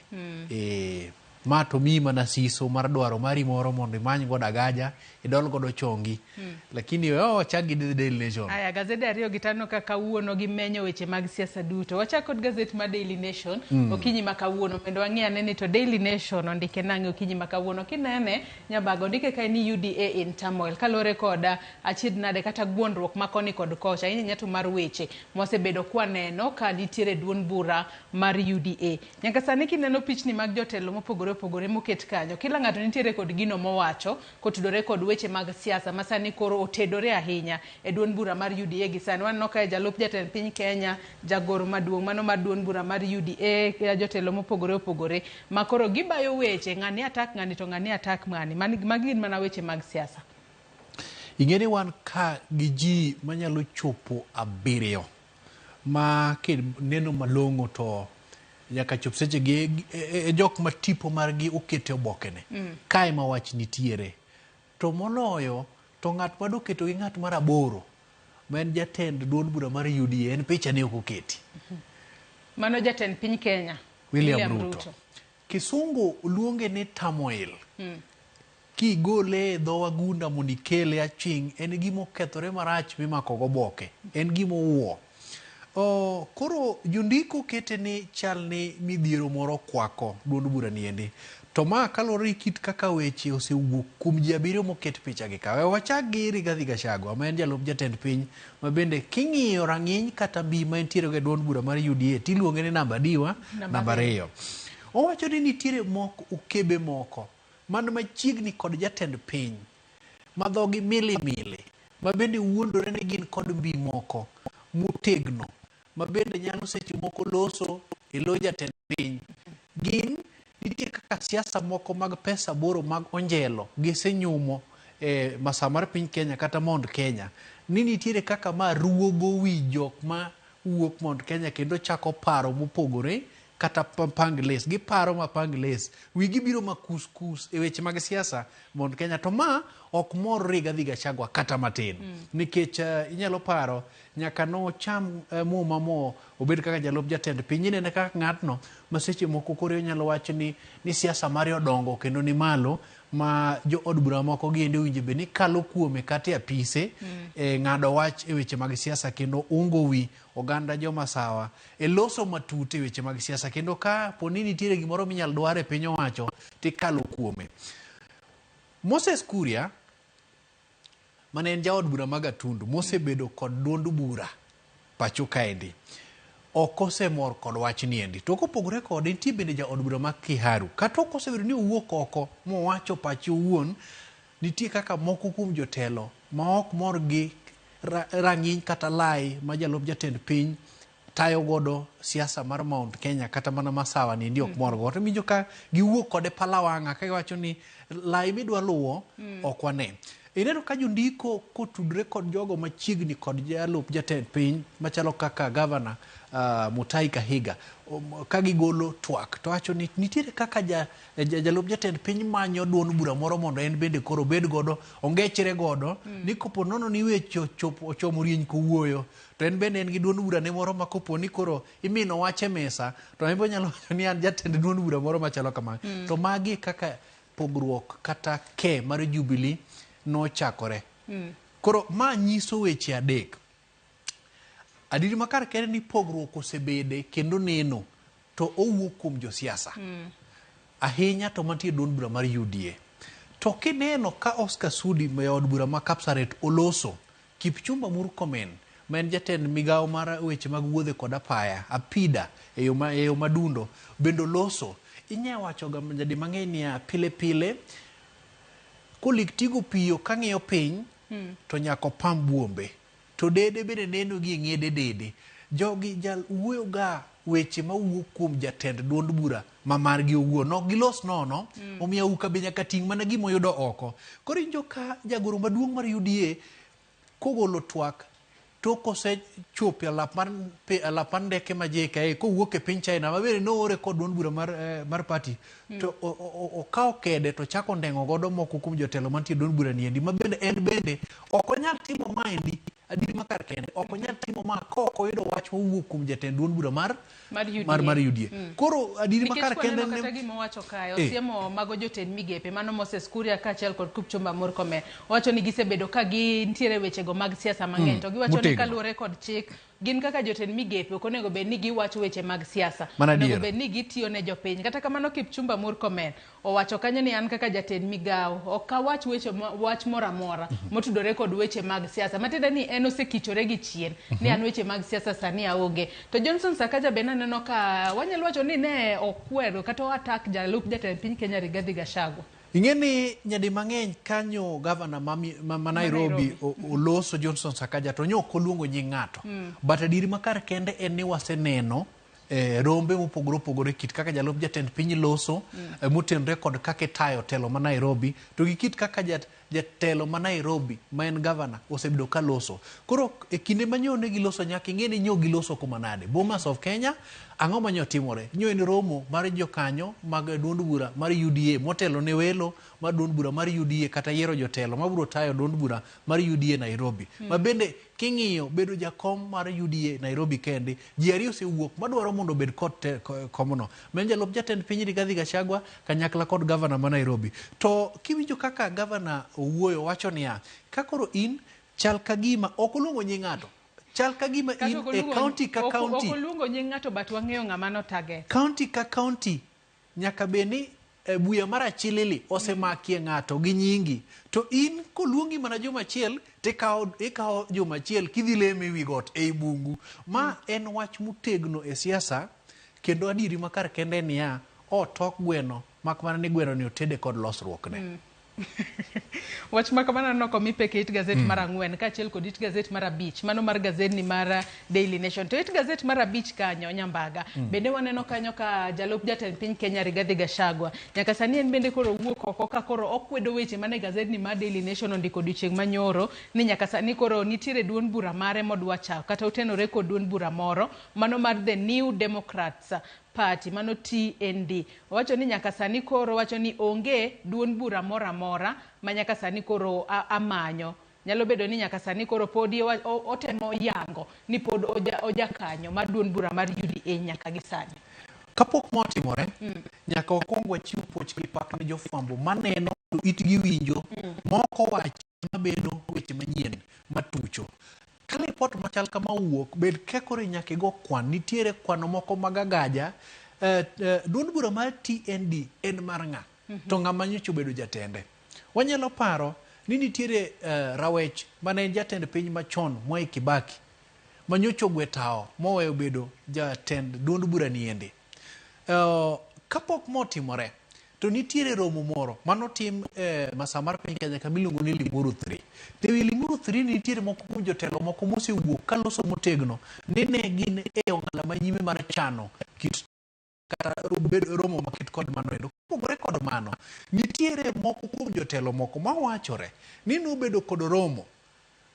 iye. Ma to miyi mana siso mar dwaro mari moro mondo imany godo agaja, idol godo chongi. Lakini we wachak gi The Daily Nation. Aya, gazede ariyo gi tano ka kawuono gimenyo weche mag siasa duto. Wachak kod gazet mar Daily Nation okinyi ma kawuono mondo wang'i ane ni to Daily Nation ondike nang'e okinyi ma kawuono. Kinene Nyabaga ondike kae ni UDA in turmoil kaluwore kod achiedh nade kata gwondruok ma koni kod kocha ahinya ahinya to mar weche mwasebedo kwaneno ka nitiere duond bura mar UDA. Nyaka sani kineno pichni mag jotelo mopogore opogore moket kanyo, kila ng'ato nitiere kod gino mowacho kotudore kod weche mag siasa ma sani koro otedore ahinya e duond bura mar UDA gi sani. Waneno kae jalup jatend piny Kenya, jagoro maduong' mano mar duond bura mar UDA, jotelo mopogore opogore ma koro gibayo weche, ng'ani attack ng'ani to ng'ani attack ng'ani. Magi gin mana weche mag siasa. Ing'e ni wan ka gi ji manyalo chopo abiriyo ma kineno malong'o to nyaka chop seche gi e jok ma tipo margi oket e obokene. Kae ma wach nitiere. To moloyo to ng'at ma doketo gi ng'at mar aboro ma en jatend duond bura mar UDA en picha ne ok oketi. Mano jatend piny Kenya. William Ruto. Kisungu luonge ni turmoil. Kigole e dho wagunda mondo ikele aching' en gima okethore marach mimako goboke. En gima owuo. Koro jondiko kete ni chal ni midhiero moro okwako duond bura ni endi. To ma kaluwore gi kit kaka weche osewuok kuom ji abiriyo moket picha gi ka. We wachak gi Rigathi Gachagua ma en jalup jatend piny ma bende king'iyo rang'iny kata mbi ma entiere go e duond bura mar UDA tiluonge ni namba adiwa? Namba ariyo. Owacho ni nitiere moko okebe moko man machiegni kod jatend piny ma dhogi mili mili ma bende wuondore ni gin kod mbi moko motegno ma bende nyalo seche moko loso e lo jatend piny. Gin nitie kaka siasa moko mag pesa boro mag onjelo gisenyumo e masawa mar piny Kenya kata Mount Kenya ni nitiere kaka ma ruogo wi jok ma wuok Mount Kenya kendo chako paro mopogore kata pangles giparo ma pangles wigi biro ma kus kus e weche mag siasa Mount Kenya to ma ok mor Rigathi Gachagua kata matin nikech inyalo paro nyaka nocham muma mo obed kaka jalup jatend piny inene kaka ng'atno ma seche moko koro inyalo wach ni siasa mare odongo kendo ni malo ma jo od bura moko giendi owinjo bed ni kalo kuome kata e apise e ng'ado wach e weche mag siasa kendo ungo wi oganda jomasawa e loso matut e weche mag siasa kendo ka po ni nitiere gimoro minyalo dwar e piny owacho tikalo kuome. Moses Kuria mane en jaod bura ma Gatundu mosebedo kod duond bura pacho kaendi ok osemor kod wachni endi. To kopogore kode nitie bende jaod bura ma Kiharu kata ok osebedo ni owuok oko mowacho pache owuon, nitie kaka moko kuom jotelo ma ok mor gi rang'iny kata lai ma jalup jatend piny tayo godo siasa mar Mount Kenya kata mana masawa ni endi ok mor go. To iwinjo ka giwuok kode palawang'a ka giwacho ni lai midwa luwo ok wane. Ineno ka jondiko kotudre kod jogo machiegni kod jalup jatend piny machalo kaka gavana Mutahi Kahiga ka gigolo twak to wacho ni nitiere kaka jalup jatend piny manyo duond bura moro mondo en bende koro obed godo ongechre godo ni kopo nono ni weche ochomo rieny kowuoyo to en bende en gi duond bura ne moro ma kopo ni koro imino wach e mesa to en be onyalo wacho ni an jatend duond bura moro machalo kama. To magi kaka pogruok kata ke mar Jubilee nochakore. Koro ma nyiso weche adek. Adieri makar kende ni pogruok osebede kendo neno to owuok kuom josiasa. Ahinya to mantie duond bura mar UDA. To kineno ka Oscar Sudi ma od bura ma Kapsaret oloso, Kipchumba Murkomen ma en jatend migawo mar weche mag wuodhe kod apaya, Apida e yo madundo bende oloso. Inya wacho ga nyadi mang'eny niya pile pile kolik tigo piyo kang'iyo piny to nyaka opam buombe. To dede bende neno gi e ng'ede dede. Jogi jal wuoyo ga weche mawuok kuom jatend duond bura ma margi owuon. Ok gilos nono, omiyo auka be nyaka ting' mana gima oyudo oko. Koro iwinjo ka jagoro maduong' mar UDA kogolo twak tok osechopo e alap mar ndeke ma JKIA kowuok e piny China ma bende noore kod duond bura mar party to okawo kede to ochako ndeng'o godo moko kuom jotelo mantie e duond bura ni endi ma bende en bende ok onyal timo maendi Adieri ma kar kende ok onyal timo ma ka ok oyudo wach mowuok kuom jatend duond bura mar Mar UDA. mar, mar UDA. Koro adieri ma Nikech kar kende kwaneno ne kata gima owacho kae, Eh. osiemo mago jotend migepe, mano Moses Kuria kaachiel kod Kipchumba Murkomen. Owacho ni gisebedo ka gintiere wechego mag siasa mang'eny, to giwacho ni motegno. kaluwore kod chik, gin kaka jotend migepe ok onego bed ni giwacho weche mag siasa. Mano Onego adier. bed ni gitiyo ne jopiny. Kata kamano Kipchumba Murkomen owacho kanyo ni an kaka jatend migawo ok awach weche wach moro amora motudore kod weche mag siasa. Matiende ni en osekichore gi chien ni an weche mag siasa sani aonge. To Johnson Sakaja be naneno ka wanyalo wacho ni ne okwero kata o attack jalup jatend piny Kenya Rigathi Gachagua. Ing'e ni nyadi mang'eny kanyo gavana ma, ma, ma Nairobi oloso Johnson Sakaja to nyo ok oluongo nying ng'ato. But adieri ma kar kende en ni waseneno rombe mopogore opogore kit kaka jalup jatend piny loso motenore kod kaka itayo telo ma Nairobi to gi kit kaka jatelo ma Nairobi ma en gavana osebedo ka loso. Koro e kinde ma nyo ne giloso nyaka ing'e ni nyo giloso kuma nade. Bomas of Kenya, ang'o ma nyo timore? Nyo en romo mar jokanyo mag duond bura mar UDA motelo ne welo mar duond bura mar UDA kata yiero jotelo mabiro tayo duond bura mar UDA Nairobi. Ma bende king'iyo bedo jakom mar UDA Nairobi kende, ji ariyo osewuok madwaro mondo obed kod komno. Ma en jalup jatend piny Rigathi Gachagua kanyakla kod gavana ma Nairobi. To kiwinjo kaka gavana owuoyo wacho niya, ka koro in chal ka gima ok oluongo nying ng'ato, chal ka gima Kata in ok e oluongo- county ka county. Ok oluongo nying ng'ato but wang'eyo ng'ama no target. County ka county nyaka bed ni buya mar achilili osemakie ng'ato gi nyingi. To in koluongi mana juma achiel tikawo ikawo juma achiel kidhi lemo ewi got ei bungu. Ma en wach motegno e siasa kendo adieri ma kar kende niya, otok gweno mak mana ni gweno ni otede kod losruokne. Wach ma kamano aneno komi pek e it gazet mar 4 kaachiel kod it gazet mar 5, mano mar gazedni mar Daily Nation. To it gazet mar 5 kanyo Nyambaga, bende waneno kanyo ka jalup jatend piny Kenya Rigathi Gachagua nyaka sani en bende koro owuok oko ka koro okwedo weche mane gazedni mar Daily Nation ondiko odiochieng' manyoro ni nyaka sani koro nitiere duond bura mare modwa chako kata otenore kod duond bura moro mano mar The New Democrats Party, mano TND. Owacho ni nyaka sani koro wacho ni onge duond bura moro amora ma nyaka sani koro amanyo. Nyalo bedo ni nyaka sani koro podi otemo yango ni pod ojakanyo mar duond bura mar UDA nyaka gi sani. Kapok ma otimore, nyaka wakwong wachiw puoch gi pak ne jofwambo maneno to itgi winjo moko wach mabedo weche manyien matucho. Ka ripot machal kama owuok, bed ka koro nyaka igo kwan. Nitiere kwano moko mag agaja. Duond bura mar TND en mar ng'a? To ng'ama nyocha obedo jatende. Wanyalo paro ni nitiere rawech mane en jatend piny machon Mwai Kibaki ma nyocha ogwe tawo moweyo bedo jatend duond bura niendi. Kapok motimore, to nitiere romo moro manotim masa mar piny Kenya kama iluongo ni Limuru 3. To ewi Limuru 3 ni nitiere moko kuom jotelo moko mosewuok kaloso motegno ni ne gin e ong'ala manyime mar chano kit kata romo makit kod mano endo. Kopogore kod mano, nitiere moko kuom jotelo moko mawachore ni nobedo kod romo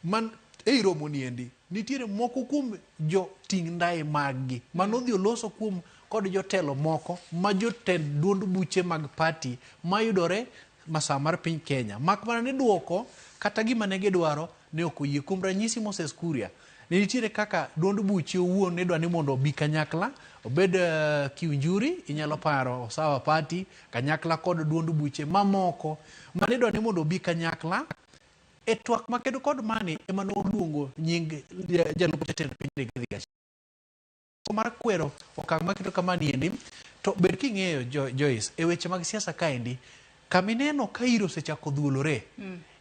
man ei romo niendi nitiere moko kuom joting' ndae maggi manodhi oloso kuom kod jotelo moko ma jotend duond buche mag party mayudore masawa mar piny Kenya. Mak mana ni duoko kata gima ne gidwaro ne ok oyie. Kuom ranyisi Moses Kuria ne nitiere kaka duond buche owuon ne dwa ni mondo obi kanyakla obed Kiunjuri, inyalo paro Osawa Party kanyakla kod duond buche mamoko mane dwa ni mondo obi kanyakla. E twak makedo kod mani ema noluongo nying jalup jatend piny Rigathi Gachagua mar kwero okang' maketo kamani endi. To bed king'eyo Joyce, e weche mag siasa kaendi kamineno ka iro osechako dhuolore,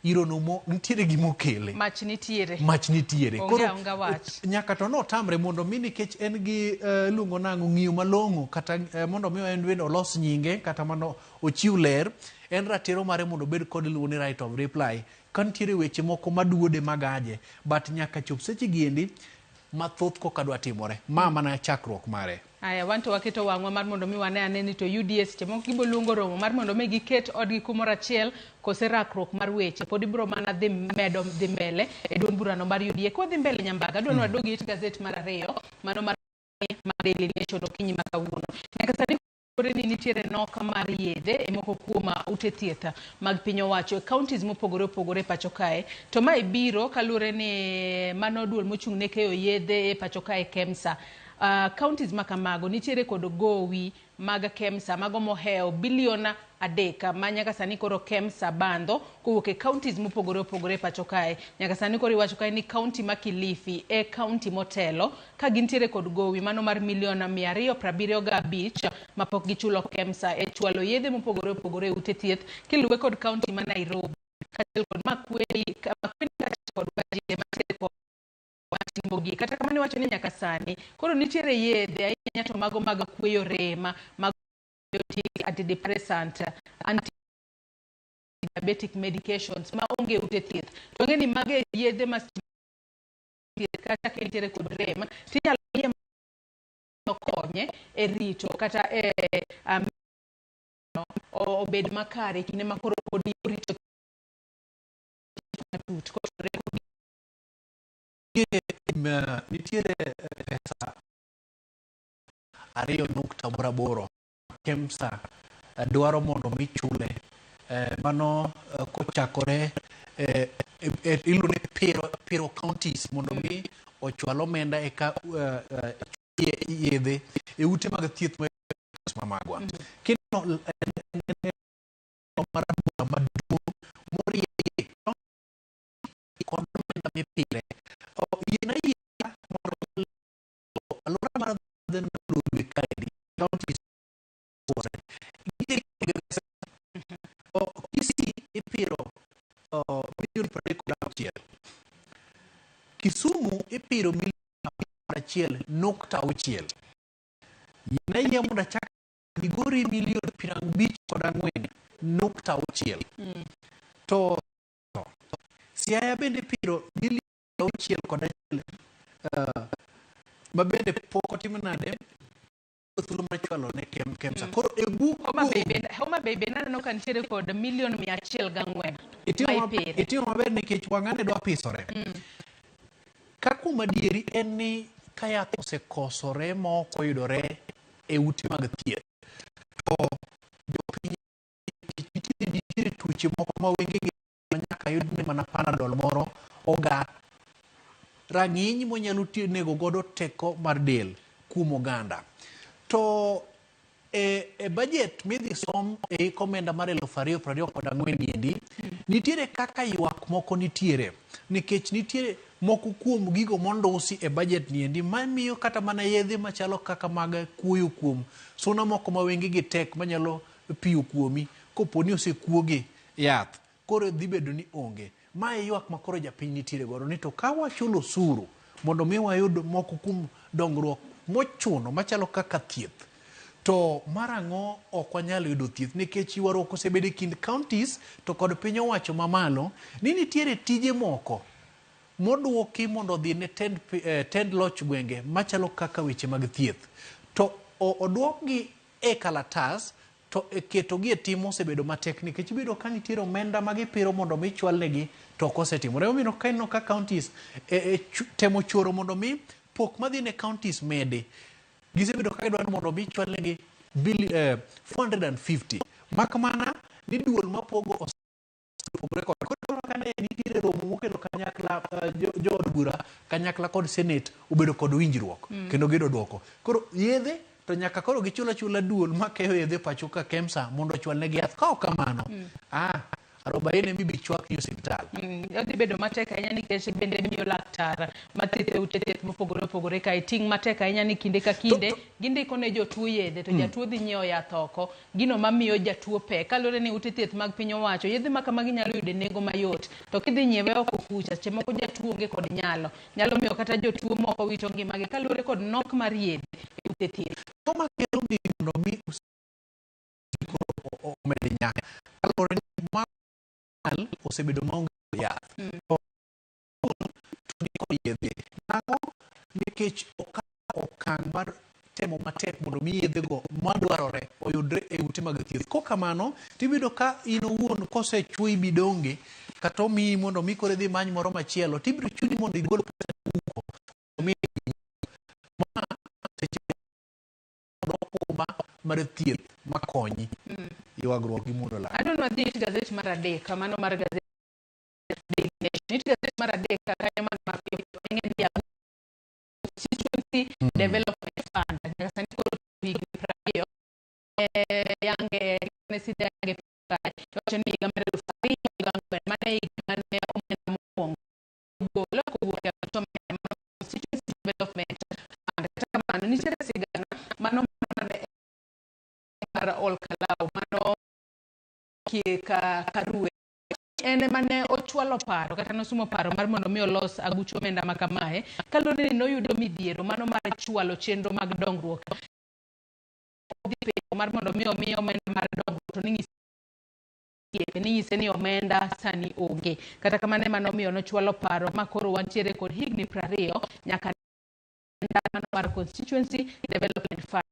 iro no mo, nitiere gima okele. Mach nitiere. Mach nitiere. Onge Koro, aonga wach. nyaka to notamre mondo mi nikech en gi iluongo nang'o ng'iyo malong'o kata mondo mi en bende olos nyinge kata mano ochiw ler, en ratiro mare mondo obed kod iluongo ni right of reply. Ka nitiere weche moko maduode magaje, but nyaka chop seche gi endi mathoth koka dwa timore. Ma mana chakruok mare. Aya, wan to waketo wang'wa mar mondo mi wane ane ni to UDA seche moko gibo luongo romo mar mondo mi giket odgi kumoro achiel kose rakruok mar weche pod ibiro mana dhi medo dhi mbele e duond burano mar UDA. Kwa dhi mbele Nyambaga, adwa ni wadog e it gazet mar 2 mano mar Daily Nation okinyi ma kawuono. Nyaka sani Kaluwore ni nitiere nok mar yedhe e moko kuom ute thieth mag piny owacho e counties mopogore opogore e pacho kae. To mae biro kaluwore ni mano duol mochung' ne keyo yedhe e pacho kae KEMSA. Counties ma kamago nitiere kod gowi mag KEMSA mago mohewo bilion 3 ma nyaka sani koro KEMSA bandho kowuok e counties mopogore opogore e pacho kae. Nyaka sani koro iwacho kae ni county ma Kilifi e county motelo ka gintiere kod gowi mano mar milion 275 mapok gichulo KEMSA e chwalo yedhe mopogore opogore e ute thieth kiluwe kod county ma Nairobi kaachiel kod Makueni kaachiel kod Wajir mantiere kod matin mogik. Kata kamano iwacho ni nyaka sani koro nitiere yedhe ahinya to mago mag kweyo rem, mago antidepressant, anti diabetic medications ma onge ute thieth. To ng'e ni mage yedhe ma thieth kata ka intiere kod rem tinyalo miye konye e rito kata e obed makare kinde ma koro pod orito matut kotenore kod Nitiere pesa 2.88 KEMSA dwaro mondo mi chule mano kochakore iluongo ni piro counties mondo mi ochwal omenda eka yedhe e ute mag thieth ma magwa. Kineno mar bura maduong' morieye kod omenda mipire yiena yiena mondo alwora mar Lolwe kaendi counties Kisii ipiro milion 36, Kisumu ipiro milion 11.6. Yiena yie mondo achak Migori milion 54.6. To Siaya bende ipiro milion 61 ma bende pok otim nade thuolo mar chwalo ne KEMSA. Koro e buk Homa Bay bende aneno ka nitiere kod milion 104 Itimo maber nikech wang'ane dwa pisore. Ka kuom adieri en ni ka yath osekosore ma ok oyudore e ute mag thieth to jopiny nitiere tuoche moko ma wengegi nyaka yud ni mana Panadol moro oga rang'iny monyalo nego godo teko mar del kuom oganda. To e budget midhi som e hik omenda mar 2024 niendi, nitiere kaka ywak moko nitiere nikech nitiere moko kuom gigo mondusi e budget niendi mamiyo kata mana yedhe machalo kaka mag kuoyo kuom suna moko ma wengegi tek manyalo piyo kuomi koponi osekuogi yath koro dhi bedo ni onge. Ma e ywak ma koro japiny nitiere godo ni to ka wachulo osuru mondo mi wayud moko kuom dongruok mochuno machalo kaka thieth to mar ang'o ok wanyal yudo thieth nikech ywaruok osebedo e kind counties to kod piny owacho mamalo ni nitiere tije moko moduoki mondo odhi ne tend loch gwenge machalo kaka weche mag thieth to oduokgi e kalatas to e ketogi e tim osebedo matek nikech ibiro ka nitiere omenda ma gipiro mondo mi chwalnegi to ok osetimore. Emomiyo ka ineno ka counties temo choro mondo mi pok madhi ne counties medi. Gisebedo ka gidwaro ni mondo mi chwalnegi 450 mak mana ni duol mapogo opogore kod koro kane nitiere romo mokelo kanyakla jood bura kanyakla kod senate obedo kod winjruok kendo giyudo duoko. Koro yedhe to nyaka koro gichul achula duol makeyo yedhe pacho ka KEMSA mondo ochwalnegi yath. Ka ok kamano, arobaini mibi chwak e osiptal. Odhi bedo matek ahinya nikech bende miyo laktar mathieth e ute thieth mopogore opogore kae ting' matek ahinya ni kinde ka kinde gindiko ne jotuo yedhe to jatuo dhi nyiewo yath oko. Gino mamiyo jatuo pek kaluwore ni ute thieth mag piny owacho yedhe ma kamagi nyalo yudo e nengo mayot to kidhi nyiewe oko kucha seche moko jatuo onge kod nyalo. Nyalo miyo kata jotuo moko wito ngimagi kaluwore kod nok mar yedhe e ute thieth. Ang'o makelo ni mondo mi omed nyak kaluwore ni mal osebedo maonge yath. To yedhe. Nang'o? Nikech okawo okang' mar temo matek mondo mi yedhego madwarore oyudre e ute mag thieth. Kok kamano, tiyudo ka in owuon kosechuoyi bidonge kata omiyi mondo mi koro idhi imany moro machielo, tibiro chuni mondo igol pesa e mfuko mondo mi ma seche okumba mar thieth. makonyi ywagruok gi muodo lal. Adwa ni wadhi it gazet mar adek, mano mar gazet Daily Nation. It gazet mar adek kanyo mano mar ng'e ni Constituency Development Fund. Nyaka sani koro higni 20 yange ne sida yange iwacho ni higa mar 2004, mano e higa mane omenda mokwongo golo kowuok e omenda mar Constituency Development Fund. Kata kamano nitiere sigana mano mane mar Ol Kalou mano Karue en ema ne ochwalo paro kata nosumo paro mar mondo mi olos aguch omenda ma kamae kaluwore ni noyudo midhiero mano mar chwalo chenro mag dongruok odhi penjo mar mondo mi omi omenda mar dongruok to ninyise ni omenda sani onge. Kata kamano ema nomiyo nochwalo paro ma koro wantiere kod higni 20 nyaka mano mar Constituency Development Fund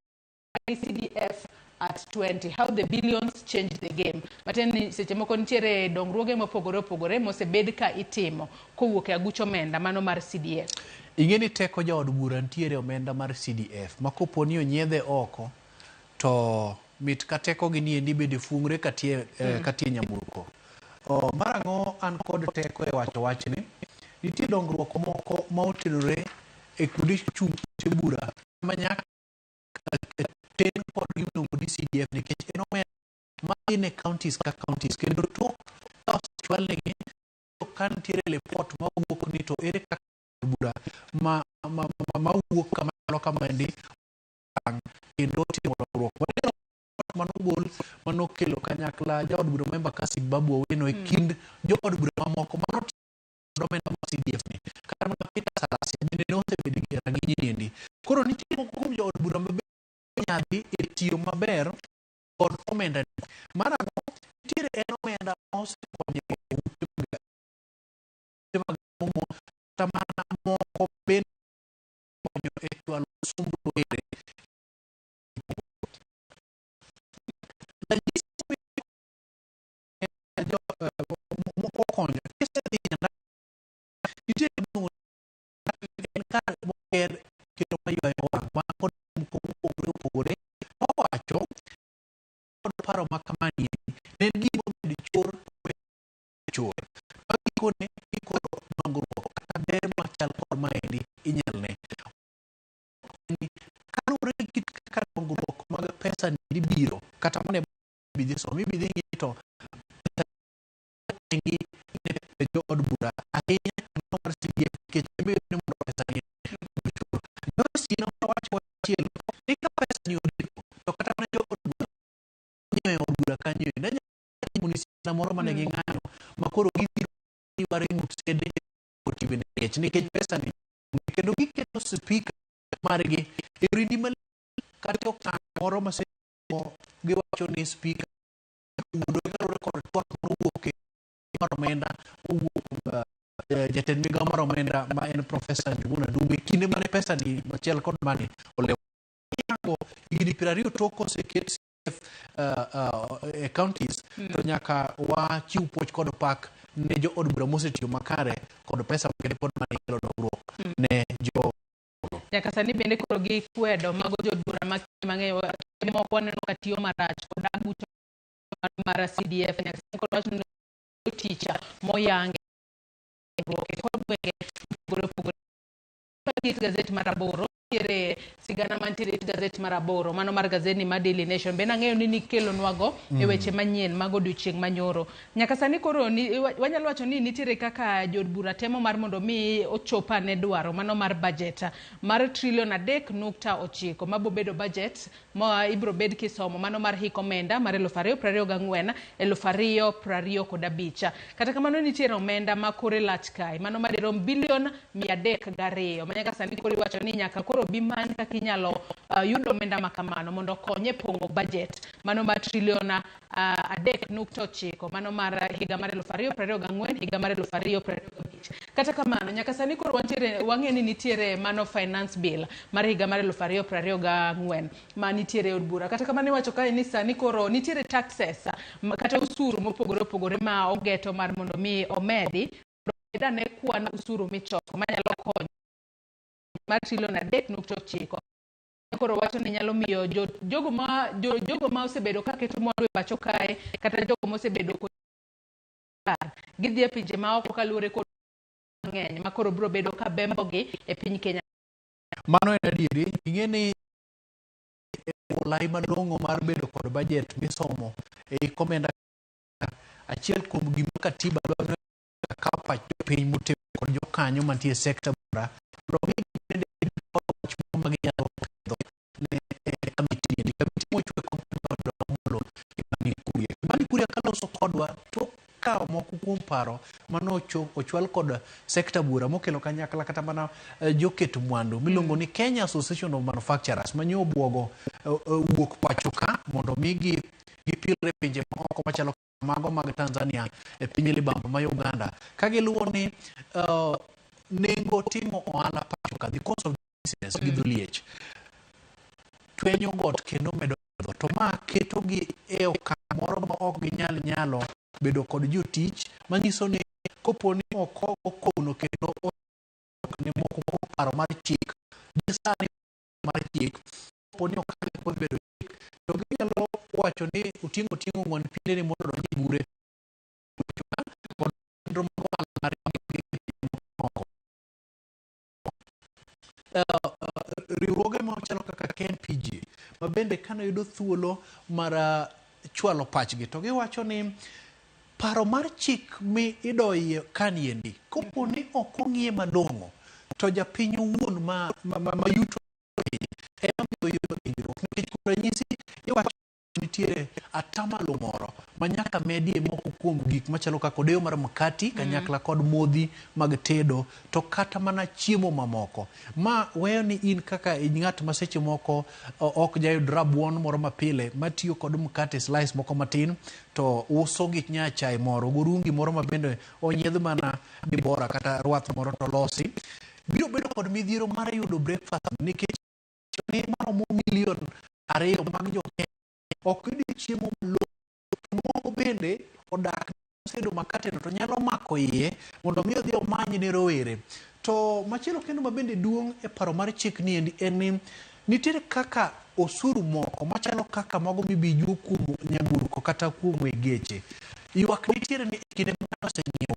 CDF at 20, how the billions change the game. Matiende ni seche moko nitiere dongruoge mopogore opogore mosebed ka itimo kowuok e aguch omenda mano mar CDF. Ing'e ni teko jaod bura nitiere omenda mar CDF ma kopo ni onyiedhe oko to mit ka teko gi niendi bende fuong're katie, katie nyamburko. Mar ang'o an kod teko e wacho wachni? Nitie dongruok moko ma otenore e kuonde chung' ute bura ma nyaka ten kod gimiluongo ni CDF nikech en omenda madhi ne counties ka counties kendo tok ka osechwalnegi to ka nitiere lipot mawuok ni to ere kaka bura ma, ma, ma, mawuok kama kamaendi kendo timo dongruok. Waneno manogol manokelo kanyakla jaod bura ma Embakasi Babu Owino e kind jood bura mamoko mano omenda mar CDF ni kata mana Peter Salasya bende ne osebedo e rang'iny niendi. Koro nitie moko kuom jood bura ma nyadhi e tiyo maber kod omenda ni. Mar ang'o? Nitiere en omenda ma osekonyo e ute mag somo kata mana moko bende konyo e chwalo somb rowere. Ranyisi moko konyo kisedhi nitie en kar moger kendo maywayo wang' man kod moko mopogore opogore owacho kod paro ma kamani ne en gima omedo chor chor ma gikone ni koro dongruok kata ber machal kod maendi inyal ne kaluwore gi kit kaka dongruok mag pesa ni biro kata mane bidhi somo ibidhi ng'i to tengi ne jood bura ahinya mar CDF nikech ema ni mondo pesa ni ochul. Joyce nowacho machielo ni ka pesa ni odeko to kata mana jood bura nyiewo e od bura kanyo ne nyalo moro mane ging'anyo ma koro gidhi yware ng'ut sede oti bende ng'ech nikech pesa ni kendo giketo spika margi e orindi malich kata okang' moro ma seche moko giwacho ni spika wuondo kaluwore kod twak mowuok e mar omenda mowuok kuom jatend migawo mar omenda ma en Profesa Njuguna Ndung'u e kinde mane pesa ni machiel kod mani olewo yango higni 20 tok oseket CDF e counties to nyaka wachiw puoch kod pak ne jo od bura mosetiyo makare kod pesa makende kod mani kelo dongruok ne jo Nyaka sani bende koro gikwedo mago jood bura ma mang'eny moko waneno ka tiyo marach kod aguch mar CDF nyaka sani koro wacho ni tich moyangi e kor gwenge mopogore opogore. It gazet mar aboro nitiere sigana mantiere it gazet mar aboro mano mar gazet ni mar Daily Nation bende ang'eyo ni nikelonwago e weche manyien mag odiochieng' manyoro. Nyaka sani koro ni, wanyalo wacho ni nitiere kaka jood bura temo mar mondo mi ochop ane dwaro mano mar budget mar trilion 3.9 mabo bedo budget ma ibro bed kisomo mano mar hik omenda mar 2024 2025. Kata kamano nitiere omenda ma kore lach kae mano madirom bilion 302 ma nyaka sani koro iwacho ni nyaka koro bi many kaka inyalo yud omenda ma kamano mondo okony e pong'o budget mano mar trilion 3.9 mano mar higa mar 2024 higa mar 2025. Kata kamano nyaka sani koro wantiere wang'e ni nitiere mano finance bill mar higa mar 2024 ma nitiere e od bura. Kata kamano iwacho kae ni sani koro nitiere taxes kata osuru mopogore opogore ma ogeto mar mondo mi omedi mondo ane kwan osuru michoko manyalo konyo mar trilion 3.9. koro wacho ni nyalo miyo jogo ma jogo ma osebedo ka keto mwandu e pacho kae kata jogo ma osebedo kod gidhi e pinje ma oko kaluwore kod mang'eny ma koro biro bedo ka bembogi e piny Kenya. Mano en adieri, ing'e ni lai malong'o mar bedo kod budget misomo e komenda achiel kuom gima katiba dwaro ni kaw pach jopiny motegno kod jokanyo mantie e sekta bura mondo mi gibed kod wach moro ma ginyalo pedho ne kamiti ni. Kamiti mochwe kod Amolo Kimani Kuria. Kimani Kuria kaloso kodwa tok kawo moko kuom paro mane ochwal kod sekta bura mokelo kanyakla kata mana joket mwandu miluongo ni Kenya Association of Manufacturers manyo obwogo wuok pacho ka mondo mi gipilre pinje maoko machalo mago mag Tanzania e piny libamba ma Uganda ka giluwo ni nengo timo ohala pacho ka, the cost of business gi dholiech twenyo got kendo medo idho, to ma ketogi e okang' moro ma ok ginyal nyalo bedo kod jotich, manyiso ni kopo ni ok okono kendo ne moko kuom paro mar chik gi sani mar chik kopo ni okang' kodhi bedo chik to ginyalo wacho ni oting'o ting'o ng'wan piende ni mondo odonj e bure kod chenro mag ohala mar moko. Riwruoge machalo kaka KNPG ma bende kane yudo thuolo mar chwalo pachgi to giwacho ni paro mar chik mi idoyie kaniendi kopo ni ok ong'iye malong'o to japiny owuon ma yuto piny ema biro yudo hinyruok nikech kuom ranyisi iwacho nitiere atamalo moro ma nyaka medie moko kuom gik machalo kaka odeyo mar mkati kanyakla kod modhi mag tedo to kata mana chiemo mamoko ma weyo ni in kaka ng'at ma seche moko ok jayud rabuon moro mapile matiyo kod mkate slice moko matin to uso gi nya chae moro gorungi moro ma bende onyiedh mana dibora kata rwath moro to losi biro bedo kod midhiero mar yudo breakfast nikech ni maromo milion 2 mag jo Kenya ok yud chiemo malong'o. Moko bende odak oseyudo makate no to nyalo mako iye mondo mi odhi omany ne rowere. To machielo kendo ma bende duong' e paro mar chik ni endi en ni nitiere kaka osuru moko machalo kaka mago mibijuo kuom nyamburko kata kuom weg geche. Ywak nitiere ni e kinde ma osenyiewo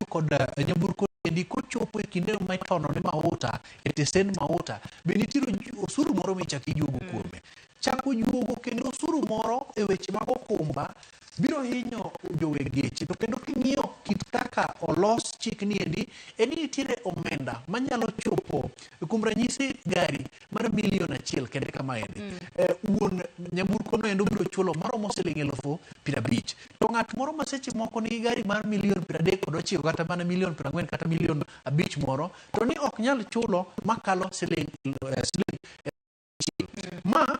kod nyamburko endi kochopo e kinde ma itono ne mauta e tesend mauta be nitiere osuru moro michako ijuogo kuome. Chako juogo kendo osuru moro e weche mag okumba biro hinyo joweg geche to kendo king'iyo kit kaka olos chik ni endi en ni nitiere omenda manyalo chopo kuom ranyisi gari mar milion 1 kende kama endi. Wuon nyamburko no endo biro chulo maromo siling 50,000 to ng'at moro ma seche moko nigi gari mar milion 39 kata mana milion 40 kata milion 5 moro to ni ok nyal chulo makalo siling ma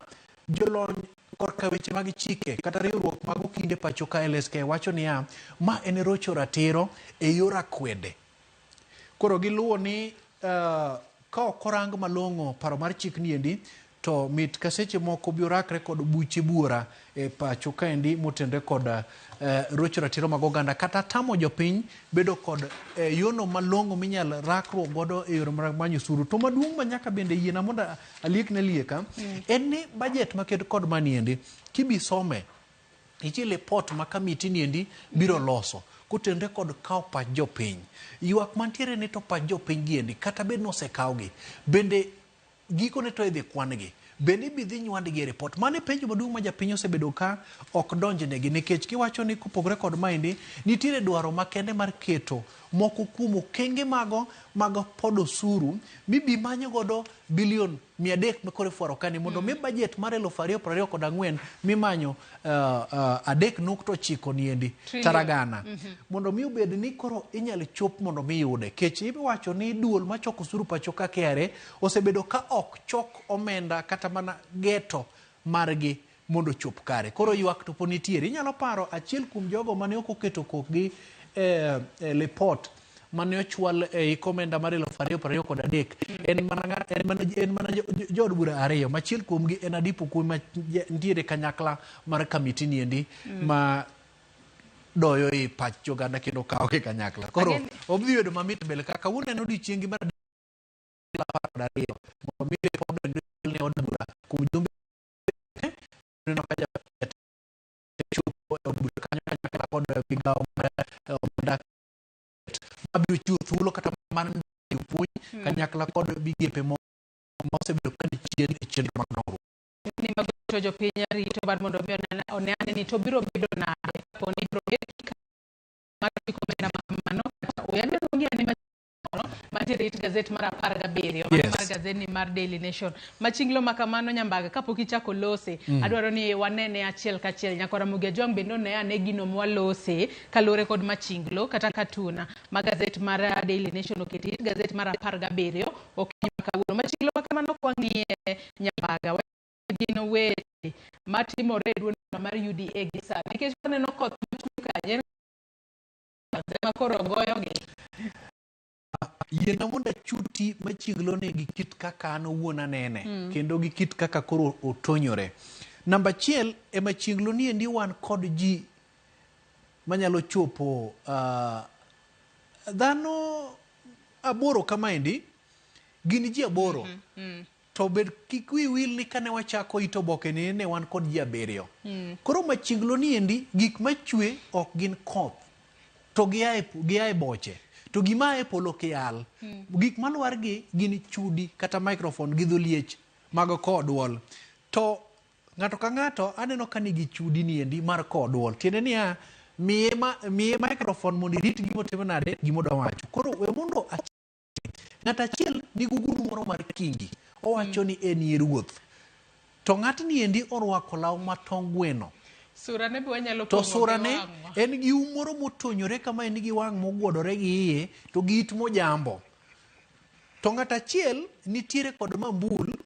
jolony korka weche mag chike kata riwruok mag okinde pacho ka LSK wacho niya ma en rocho ratiro e yor akwede. Koro giluwo ni ka ok orang malong'o paro mar chik ni endi to mit ka seche moko biro rakre kod buche buora e pacho kaendi motenre kod rocho ratiro mag oganda kata tamo jopiny bedo kod yono malong'o minyal rakruok godo e yore mag manyo osuru. To maduong' ma nyaka bende yiena mondo aliekne lieka en ni budget maket kod maniendi kibisome nitie lipot ma kamiti niendi biro loso kotenre kod kawo pach jopiny. Ywak mantiere ni to pach jopiny giendi kata bed ni osekawgi bende gikone to idhi kwan gi bende ibi dhi nywandgi e ripot. Mano e penjo maduong' ma japiny osebedo ka ok donjnegi nikech giwacho ni kopogore kod maendi nitiere dwaro makende mar keto moko kuom okenge mago mag podo osuru mibi many godo bilion 300 makoro ifwaro kani mondo mi budget mar 2024 mimanyo 3.9 niendi taragana mondo mi obed ni koro inyalo chop mondo mi yude. Kech iwacho ni duol machoko osuru pacho ka KRA osebedo ka ok chok omenda kata mana geto margi mondo ochop kare. Koro ywak to pod nitiere. Inyalo paro achiel kuom jogo mane ok oketo kokgi e lipot mane ochwal e ik omenda mar 2023 en mana jood bura 2 machiel kuomgi en Adipo Kuom ma nitiere kanyakla mar kamiti niendi ma doyo e pach joganda kendo kawogi kanyakla. Koro obiro bedo mamit mbele ka kawuono en odiochieng'gi mar 12 mondo mi ripodno ne od bura kuom jumbe neno ka chopo e od bura kanyo kanyakla kod migawo mar omenda mabiro chiwo thuolo kata mar jopuonj kanyakla kod migepe ma osebedo ka ni chien e chenro mag dongruok. Ni mago to jopiny rito mar mondo mi one ane ni to biro bedo nade kapo ni ibiro bed mar chiko omenda ma kamano kata ooyo. Adwaro ng'eyo ane moro mantiere it gazet mar 17 mar gazet ni mar Daily Nation. Machinglo ma kamano Nyambaga kapok ichako lose adwaro ni wanene achiel kachiel. Nyakora Ramogi Ajwang' bende one ane gino mwalose kaluwore kod machinglo kata katuna ma gazet mar Daily Nation oketo it gazet mar 17 okinyi ma kawuono. Machinglo ma kamano kwang'iye Nyambaga gin weche matimore e duond mar UDA gi sani nikech waneno koth machwe kanyo ema koro goyogi. Yiena mondo achuti machinglo ni gi kit kaka an owuon anene kendo gi kit kaka koro otonyore. Namba achiel e machinglo ni endi wan kod ji manyalo chopo dhano 8 kamaendi gin ji 8. To bed kik wi wil ni kane wachako ito oboke ni ne wan kod ji 7. Koro machinglo ni endi gik machwe ok gin koth to gia e boche. To gima e polo kiyal. Gik malwar gi gin chudi kata microphone gi dholiech mag kowo duol. To ng'ato ka ng'ato aneno ka nigi chudi ni endi mar kowo duol. Tiende niya, miye microphone mondo irit gima otimo nade, gima odwa wacho. Koro we mondo ng'ato achiel nigi ogudu moro mar kingi. Owacho ni en e ruoth. To ng'atni endi orwako law matong' gweno. Surane be wanyalo To pong'o gi surane wang'wa. en gi um moro motonyore kama en gi wang' mogwodore gi iye to gi it mojambo. To ng'ato achiel nitiere kod mambul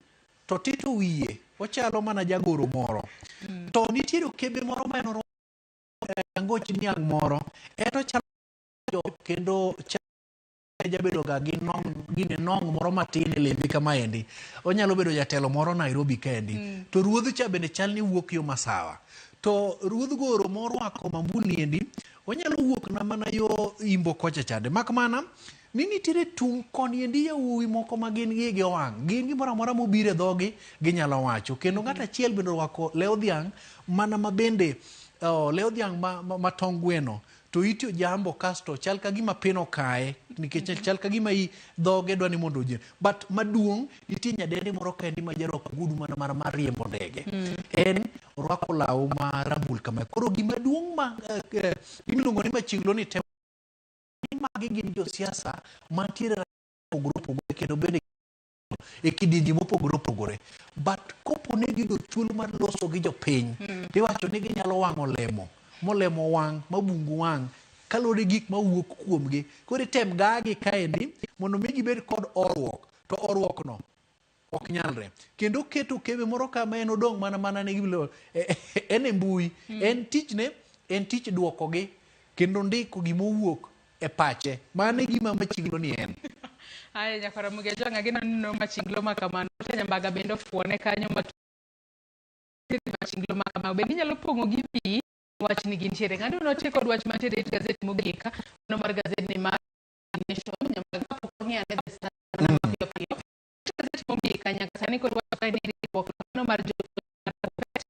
to tito wiye ochalo mana jagoro moro. To nitiere okebe moro ma en orwako angoch niang' moro en ochalo kendo jabedo ga gi nong' gine nong' moro matin e lembe kama endi. Onyalo bedo jatelo moro Nairobi kaendi. To ruodh cha bende chal ni wuok yo Masawa. To ruodh goro morwako mambul endi onyalo wuok na mana yo Imbo kocha chande. Mak mana ni nitiere tung' koni endi yawuowi moko ma gin gi igi owang'. Gin gimoro amora mobiro e dhogi ginyalo wacho. Kendo ng'ato achiel bende orwako lew dhiang' mana ma bende lew dhiang' ma tong' gweno. To iti ojambo kasto chal ka gima pin okaye nikech chal ka gima i dhoge dwa ni mondo ojien. But maduong' nitie nyadendi moro kaendi ma jarwako ogudu mana mar riembo ndege. En orwako law ma rambul kama. Koro gima duong' ma gimiluongo ni machinglo ni temo magi gin josiasa mantiere opogore opogore kendo bende e kidienje mopogore opogore. But kopo ne giyudo thuolo mar loso gi jopiny, tiwacho ni ginyalo wang'o lemo, molemo wang', mabungu wang', kaluwore gi gik mawuok kuomgi. Koro item gagi kaendi mondo mi gibed kod horuok, to horuok no ok nyalre. Kendo keto kebe moro kama en odong' mana ne gimiluongo, en e mbui, en tichne, en tich duokogi kendo ndiko gimowuok e pache. Mano e gima machinglo ni en. Aya nyakwara Ramogi Ajwang' ageno ni neno machinglo ma kamano. To Nyambaga bende ofuone kanyo machinglo ma kamano. Bende inyalo pong'o gi pi wach ni gintiere. Ng'ado notie kod wach mantiere e gazet mogik. Mano mar gazet ni mar Nation. Nyambaga kapok wang'iyo ane The Star mana mapiyo piyo. Gazet mogik nyaka sani kod wach ka ni riwruok mano mar jopuonj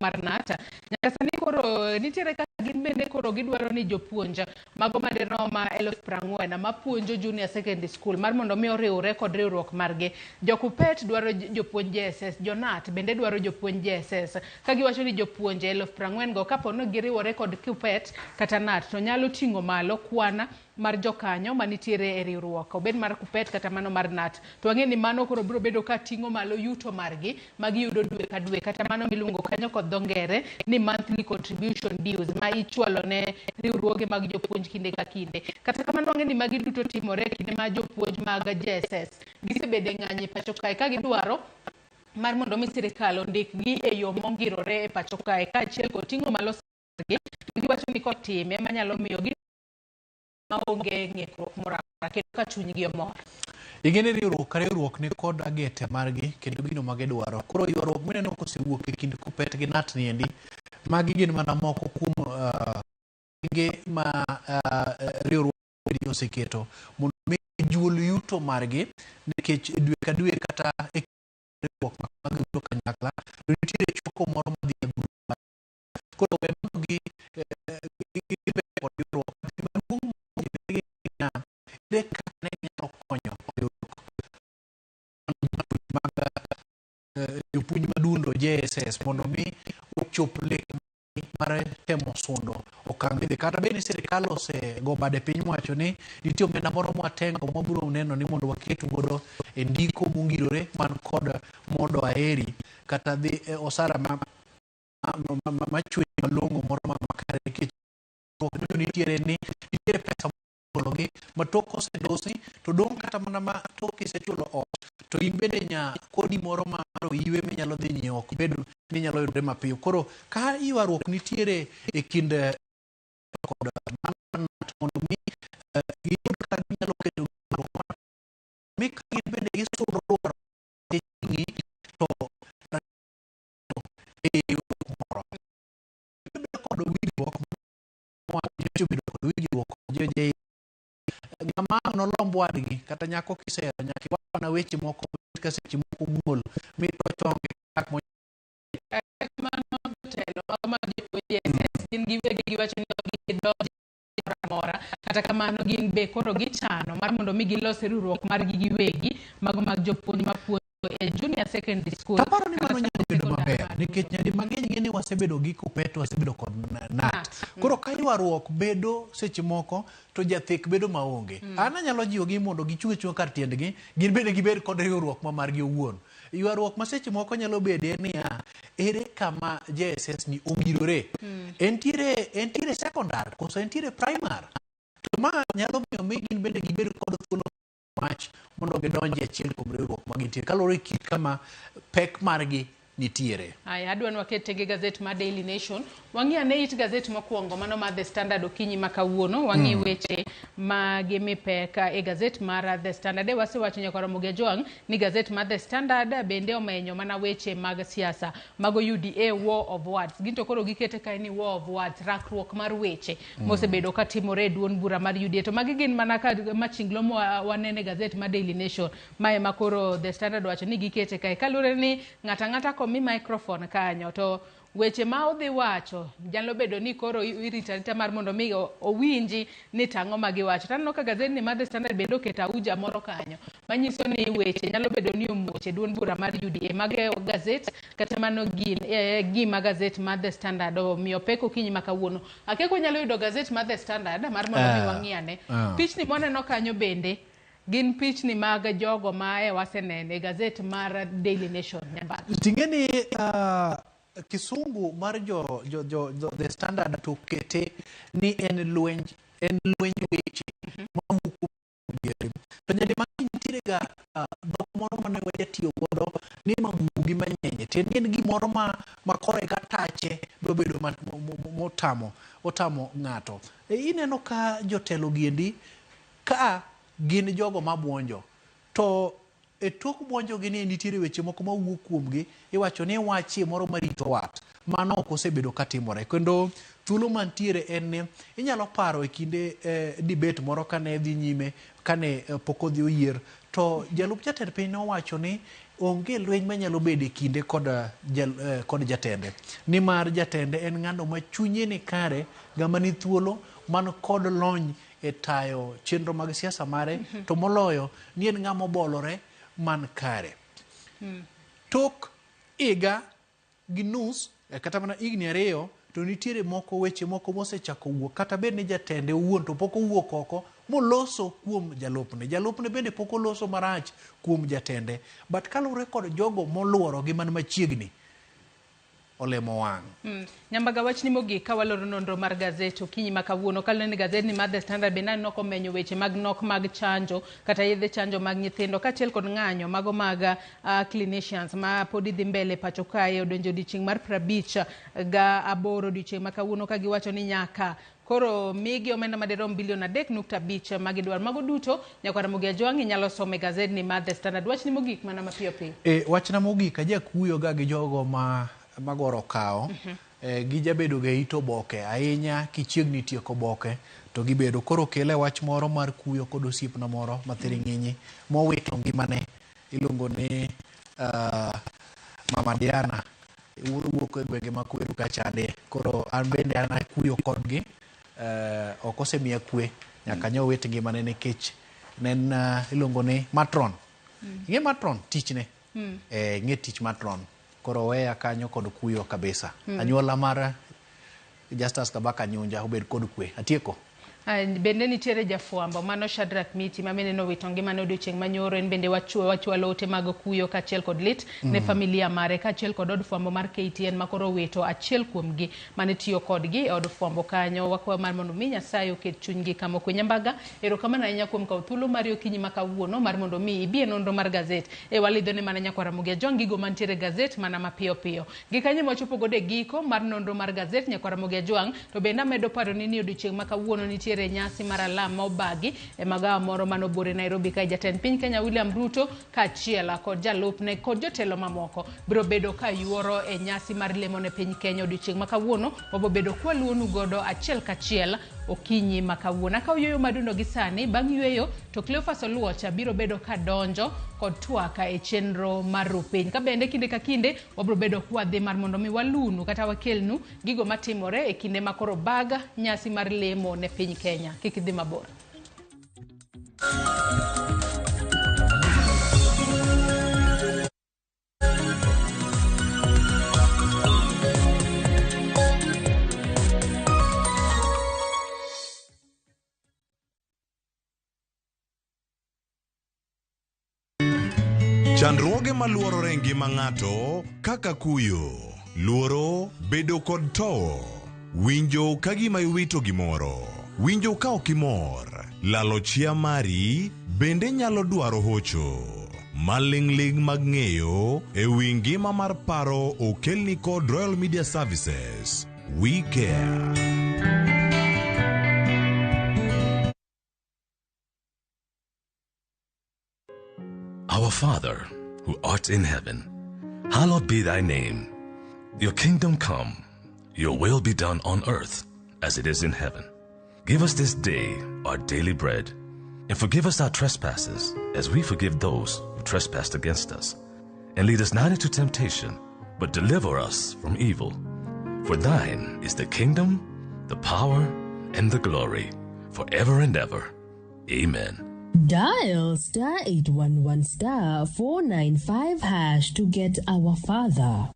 mar NAT. Nyaka sani koro nitiere kaka gin bende koro gidwaro ni jopuonj mago madirom 40,000 mapuonjo junior secondary school mar mondo mi oriwre kod riwruok margi. Jo-Kupet dwaro jopuonj JSS, jo-NAT bende dwaro jopuonj JSS. Ka giwacho ni jopuonje 40,000 go kapo ni giriwore kod Kupet kata NAT to nyalo ting'o malo kwan mar jokanyo manitiere e riwruok, obed mar Kupet kata mano mar NAT. To wang'e ni mano koro biro bedo ka ting'o malo yuto margi ma giyudo dwe ka dwe, kata mano miluongo kanyo kod dho ngere ni monthly contribution dues ma ichwalo ne riwruoge mag jopuonj kinde ka kinde. Kata kamano wang'e ni magi duto timore e kinde ma jopuonj mag JSS gisebedo e ng'anyo e pacho kae ka gidwaro mar mondo mi sirikal ondikgi e yo mongirore e pacho kae kaachiel kod ting'o malo gi giwacho ni kotime manyalo miyo gi maonge ng'ikruok moro amora kendo ka chunygi omor. Ing'e ni riwruok ka riwruok ni kod agete margi kendo gino ma gidwaro. Koro ywaruok mineno kosewuok e kind Kupet gi NAT ni endi, magi gin mana moko kuom ma riwruok oseketo mondo mi juol yuto. yuto margi nikech dwe ka dwe kata e riwruok ma kamago kanyakla to nitiere choko moro madhi e grup. Koro we mondo gi gibed kod ywaruok. Gima duong' niya, ere kaka ne ginyalo konyo riwruok mag jopuonj madundo JSS mondo mi ochop lek mar temo sundo okang' midhi kata bed ni sirikal osego bade piny mowacho ni nitie omenda moro mwatengo mwabiro neno ni mondo waket godo e ndiko mongirore man kod modo aheri kata dhi e osara ma machwe malong'o moro ma makare nikech duto nitiere ni nitiere pesa gologi ma tok kosedosi to dong' kata mana ma tok kisechulo ot to in bende nya kodi moro mar oiwe minyalo dhi nyiewo ok bed ni nyalo yudore mapiyo. Koro ka ywaruok nitiere e kind kod mondo mi giyud kaka ginyalo keto ywaruok mi ka gin bende gisudo dwaro to e riwruok moro bedo kod winjruok nyocha obedo kod winjruok kod jo ng'ama nolomb wadgi kata nyako kisero nyaka iwana weche moko ka seche moko muol mito chonge kak mo Mano jotelo mag JSS gin giwegi giwacho ni ok gidonj moro amora. Kata kamano gin be koro gichano mar mondo mi gilos riwruok margi giwegi mago mag jopuonj mapuonjo e junior secondary school. Aparo ni mano nyalo bedo maber nikech nyadi mang'eny ing'e ni wasebedo gi KUPPET wasebedo kod KNUT. Koro ka ywaruok bedo seche moko to jathek bedo maonge. An anyalo jiwogi mondo gichung' achung'a kar tiendgi gin bende gibed kod riwruok ma margi owuon. Ywaruok ma seche moko nyalo bede en niya, ere kama JSS ni ongirore? Entiere entiere sekondar koso entiere primar? To ma nyalo miyo mi gin bende gibed kod thuolo mach mondo gidonj e achiel kuom riwruok ma gintie kaluwore gi kit kama pek margi nitiere. Aya, adwa ni waket tenge gazet mar Daily Nation. Wang'i ane it gazet mokwongo mano mar The Standard okinyi ma kawuono. Wang'i weche ma gimi pek e gazet mar The Standard. E wasewacho nyaka Ramogi Ajwang' ni gazet mar The Standard bende omenyo mana weche mag siasa. Mago UDA war of words. Gin to koro gikete kae ni war of words, rakruok mar weche mosebedo ka timore e duond bura mar UDA. To magi gin mana ka machinglo ma wanene e gazet mar Daily Nation. Ma ema koro The Standard owacho ni gikete kae. Kaluwore ni ng'ato ang'ata komi microphone kanyo to weche ma odhi wacho nyalo bedo ni koro irito arita mar mondo mi owinji ni tang'o ma giwacho. To aneno ka gazedni mar The Standard bende oketo auja moro kanyo manyiso ni weche nyalo bedo ni omuoch e duond bura mar UDA. Mago e gazet kata mano gin e gima gazet mar The Standard omiyo pek okinyi ma kawuono. Akia ka wanyalo yudo gazet mar The Standard mar mondo mi wang'i ane. Pichni mwaneno kanyo bende gin pichni mag jogo ma e waseneno e gazet mar Daily Nation Nyambaga. Ting'e ni kisungu mar jo, jo, jo, jo The Standard to kete ni en lwenj en lwenj weche mawuok kuom diere. To nyadi mang'eny nitiere ga dhok moro mane wajatiyo godo ni magugu gi manyenye. Tiende ni en gimoro ma, ma kore ka tache dobedo motamo otamo ng'ato. E, ineno ka jotelo giendi ka gin jogo mabuonjo to e tok buonjogi ni nitiere weche moko mawuok kuomgi iwacho ni wachie moro marito wat mano ok osebedo katimore kendo thuolo mantiere en ni inyalo paro e kinde debate moro kane dhi nyime kane pok odhi oyier to jalup jatend piny nowacho ni onge lweny manyalo bedo e kinde kod, kod jatende nimar jatende en ng'ano ma chunye ni kare ng'ama ni thuolo man kod lony e tayo chenro mag siasa mare to moloyo ni en ng'ama obolore man kare. Tok higa gi nus kata mana higni ariyo to nitiere moko weche moko mosechako wuok kata bed ni jatende owuon to pok owuok oko moloso kuom jalupne. Jalupne bende pok oloso marach kuom jatende. But kaluwore kod jogo moluorogi man machiegni olemo wang'. Nyambaga wachni mogik ka waloro nonro mar gazet okinyi ma kawuono kaluwore ni gazedni mar The Standard bende aneno komenyo weche mag nok mag chanjo kata yedhe chanjo mag nyithindo kaachiel kod ng'anyo mago mag clinicians ma podi dhi mbele pacho kae odonjo odiochieng' mar 58 odiochieng' ma kawuono ka giwacho ni nyaka koro migi omenda madirom bilion 3.5 magidwaro. Mago duto nyakwar Ramogi Ajwang' inyalo somo e gazedni mar The Standard. Wachni mogik mana mapiyo piyo. E, wachna mogik ajakuyo ga gi jogo ma magoro kawo gijabedo ga e it oboke ahinya kichiegni tieko oboke To gibedo koro kele wach moro mar kuyo kod osiepna moro mathiring'inyi mowito ngimane iluongo ni Mama Diana wuok e gwenge ma Kweru kachande. Koro an bende an akuyo kodgi, ok osemiya kwe nyaka nyo wit ngimane nikech ne en iluongo ni matron. Ing'e matron tichne? Ing'e tich matron. Koro weya kanyo kod kuyo kabisa. Anyuola mar Justus Kabaka Nyunja obed kod kwe. Atieko. Bende nitiere jafwambo mano Shadrack Miti ma bende nowito ngimane odiochieng' manyoro. En bende wachwalo ote mag kuyo kaachiel kod lit ne familia mare kaachiel kod od fwambo mar KTN ma koro owito achiel kuomgi mane tiyo kodgi e od fwambo kanyo. Wakwayo mar mondo mi Nyasaye oket chunygi kama okwe. Nyambaga, erokamano ahinya kuom kawo thuolo mari okinyi ma kawuono mar mondo mi ibi e nonro mar gazet. E walidho ne mana nyakwar Ramogi Ajwang' gigo mantiere e gazet mana mapiyo piyo. Gikanyo ema wachopo godo e giko mar nonro mar gazet nyakwar Ramogi Ajwang'. To bende amedo paroni ni odiochieng' ma kawuono nitiere nyasi mar alam ma obagi e magawa moro manobore Nairobi kae jatend piny Kenya William Ruto kaachiel kod jalupne kod jotelo mamoko biro bedo ka yuoro e nyasi mar lemo ne piny Kenya odiochieng' ma kawuono. Wabobedo kwaluonu godo achiel kachiel okinyi ma kawuono. Akawo yueyo madundo gi sani. Bang' yueyo to Cleophas Oluocha biro bedo ka donjo kod twak e chenro mar rupiny. Ka bende kinde ka kinde wabiro bedo kwadhi mar mondo mi walunu kata wakelnu gigo matimore e kinde ma koro bag nyasi mar lemo ne piny Kenya. Kik idhi mabor. Chandruoge maluorore e ngima ng'ato kaka kuyo, luoro, bedo kod towo, winjo ka gima iwito gimoro, winjo ka ok imor, lalo chia mari bende nyalo dwaro hocho. Maling'ling' mag ng'eyo e wi ngima mar paro okelni kod Royal Media Services. We care. Our Father, who art in heaven, hallowed be thy name. Your kingdom come, your will be done on earth as it is in heaven. Give us this day our daily bread, and forgive us our trespasses as we forgive those who trespass against us. And lead us not into temptation, but deliver us from evil. For thine is the kingdom, the power, and the glory, forever and ever. Amen. Dial star 811 star 495 hash to get our father.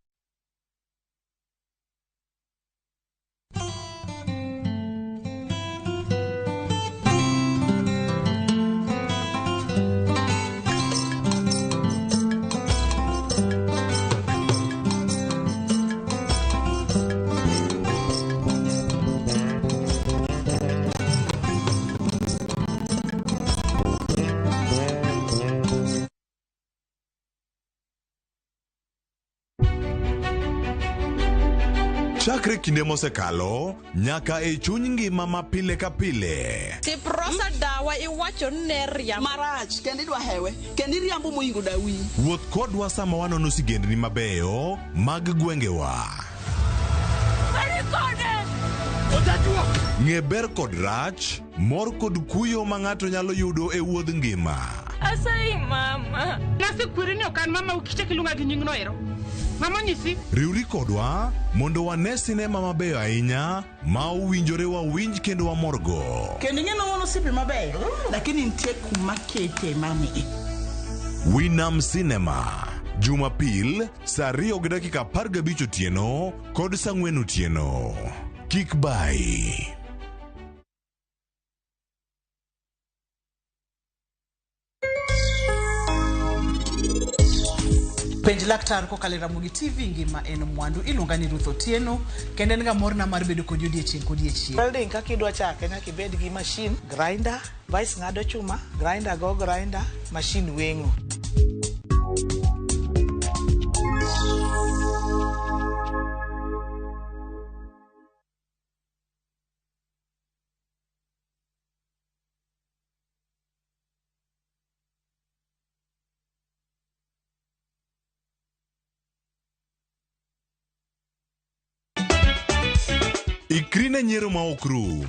Chakre kinde mosekalo nyaka e chuny ngima ma pile ka pile. Tiprosa dawa iwacho ni ne riambo. Marach kendo idwa hewe kendo iriambo moingo dawi. Wuoth kodwa sama wanono sigendni mabeyo mag gwengewa. Ng'e ber kod rach, mor kod kuyo ma ng'ato nyalo yudo e wuodh ngima. Asayi mama. Nasekweri ni ok an mama ukichak iluonga gi nyingno ero. Mama onyisi. Riwri kodwa mondo wane sinema mabeyo ahinya ma owinjore wawinj kendo wamorgo. Kendo ing'e ni wan osiepe mabeyo lakini nitie kuma kete mami. Winam Cinema Jumapil saa 2:15 otieno kod saa 4 otieno. Kik bayi. Penj laktar kokalo e Ramogi TV ngima en mwandu. Iluonga ni Ruth Otieno kendo en ga morna mar bedo kodi odiechieng' kodiechieng'. Welding kaka idwa chake nyaka ibed gi machine, grinder, vice ng'ado chuma, grinder go grinder, machine weng'o. Ikri ne nyiero ma ok rum.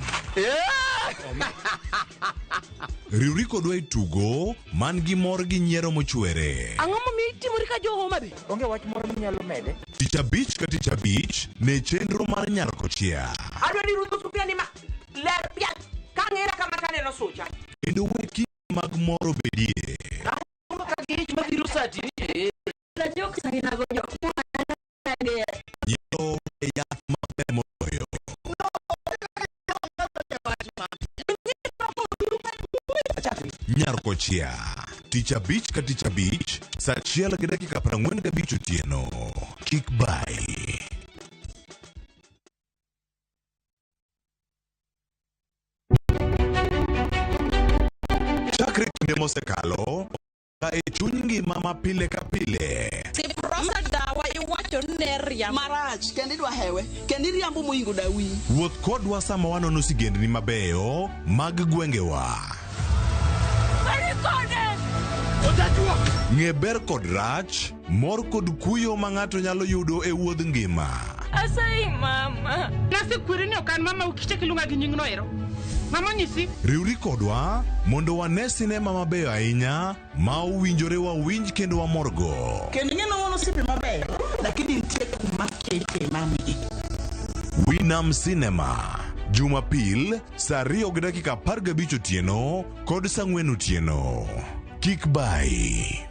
Riwri kodwa e tugo man gi mor gi nyiero mochwere. Ang'o momiyo itimori ka jo Homa Bay? Onge wach moro minyalo mede? Tich abich ka tich abich ne chenro mar Nyarkochia. Adwa ni rudho sufuria ni ma ler piat. Ka ang'era kama to aneno sucha. Kendo we kinde mag mor obedie. Ang'o ka gi ich mabiro sati ni? Nyiero e yath maber moloyo. Nyarkochia. Tich abich ka tich abich, saa achiel gi dakika 45 otieno. Kik bayi. Chakre kinde mosekalo, ka e chuny ngima ma pile ka pile. Siprosa dawa iwacho ni ne riambo. Marach kendo idwa hewe kendo iriambo moingo dawi. Wuoth kodwa sama wanono sigendni mabeyo mag gwengewa. Ng'e ber kod rach, mor kod kuyo ma ng'ato nyalo yudo e wuodh ngima. Asayi mama. Nasekweri ni ok an mama ukichak iluonga gi nyingno ero. Mama onyisi. Riwri kodwa mondo wane sinema mabeyo ahinya ma owinjore wawinj kendo wamorgo. Kendo ing'e ni wan osiepe mabeyo, lakini nitie kuma kete mami. Winam Cinema, Jumapil saa 2 gi dakika 15 otieno kod saa 4 otieno. Kik bayi.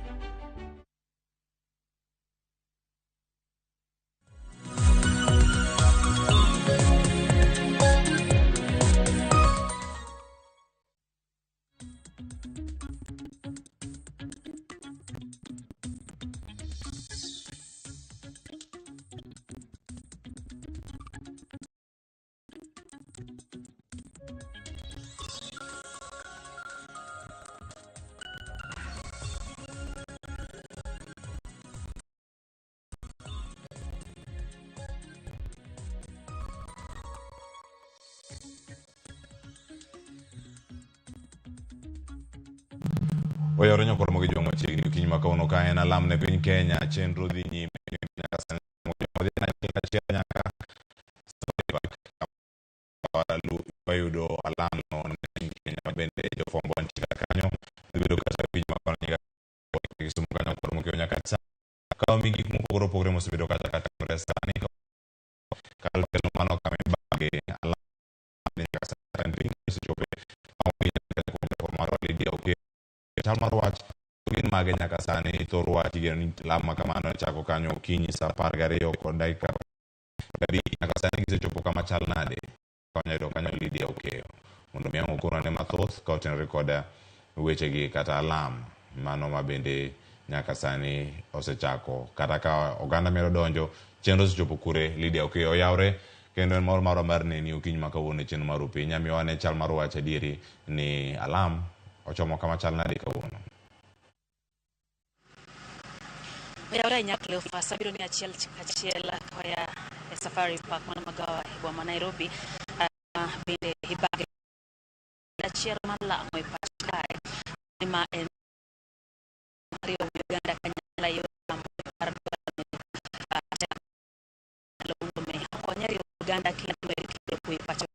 Oyawore nyakoro mogi jwang' machiegni okinyi ma kawuono ka en alam ne piny Kenya chenro dhi nyime kendo nyaka sani odhi achiel nyaka wayudo alam no ne piny Kenya bende jofwambo mantie kar kanyo dhi bedo kata okinyi ma kawuono nyaka Kisumu kanyo koro mokiewo nyaka sa ka omi gik mopogore opogore mosebedo kata ka timore sani kalo mano kama ibange alam nyaka sani piny osechope Lydia Okello chal mar wach gin mage nyaka sani thor wach igeno ni lam ma kamano chako kanyo okinyi saa 12 kod dakika 50 nyaka sani gisechopo kama chal nade kawanya yudo kanyo Lydia Okeyo mondo mi ang' okonwa mathoth ka otenore kod wechegi kata alam mano ma bende nyaka sani osechako kata ka oganda medo donjo chenro osechopo kure Lydia Okeyo oyawre kendo en mor marwa mar neni okinyi ma kawuono e chenro mar upiny nyamiwa ne chal mar wach adieri ni alam ochomo kama chal nade kawuono. Oyawre ahinya Cleophas, abiro ni achiel kachiel koya e Safari Park mano magawa e boma Nairobi. Bende ibage achiel mar lamo e pacho kae ma en riwo oganda kanyakla e yor lamo mar dwaro mondo mi okony e riwo oganda kendo e kelo kwe e pacho.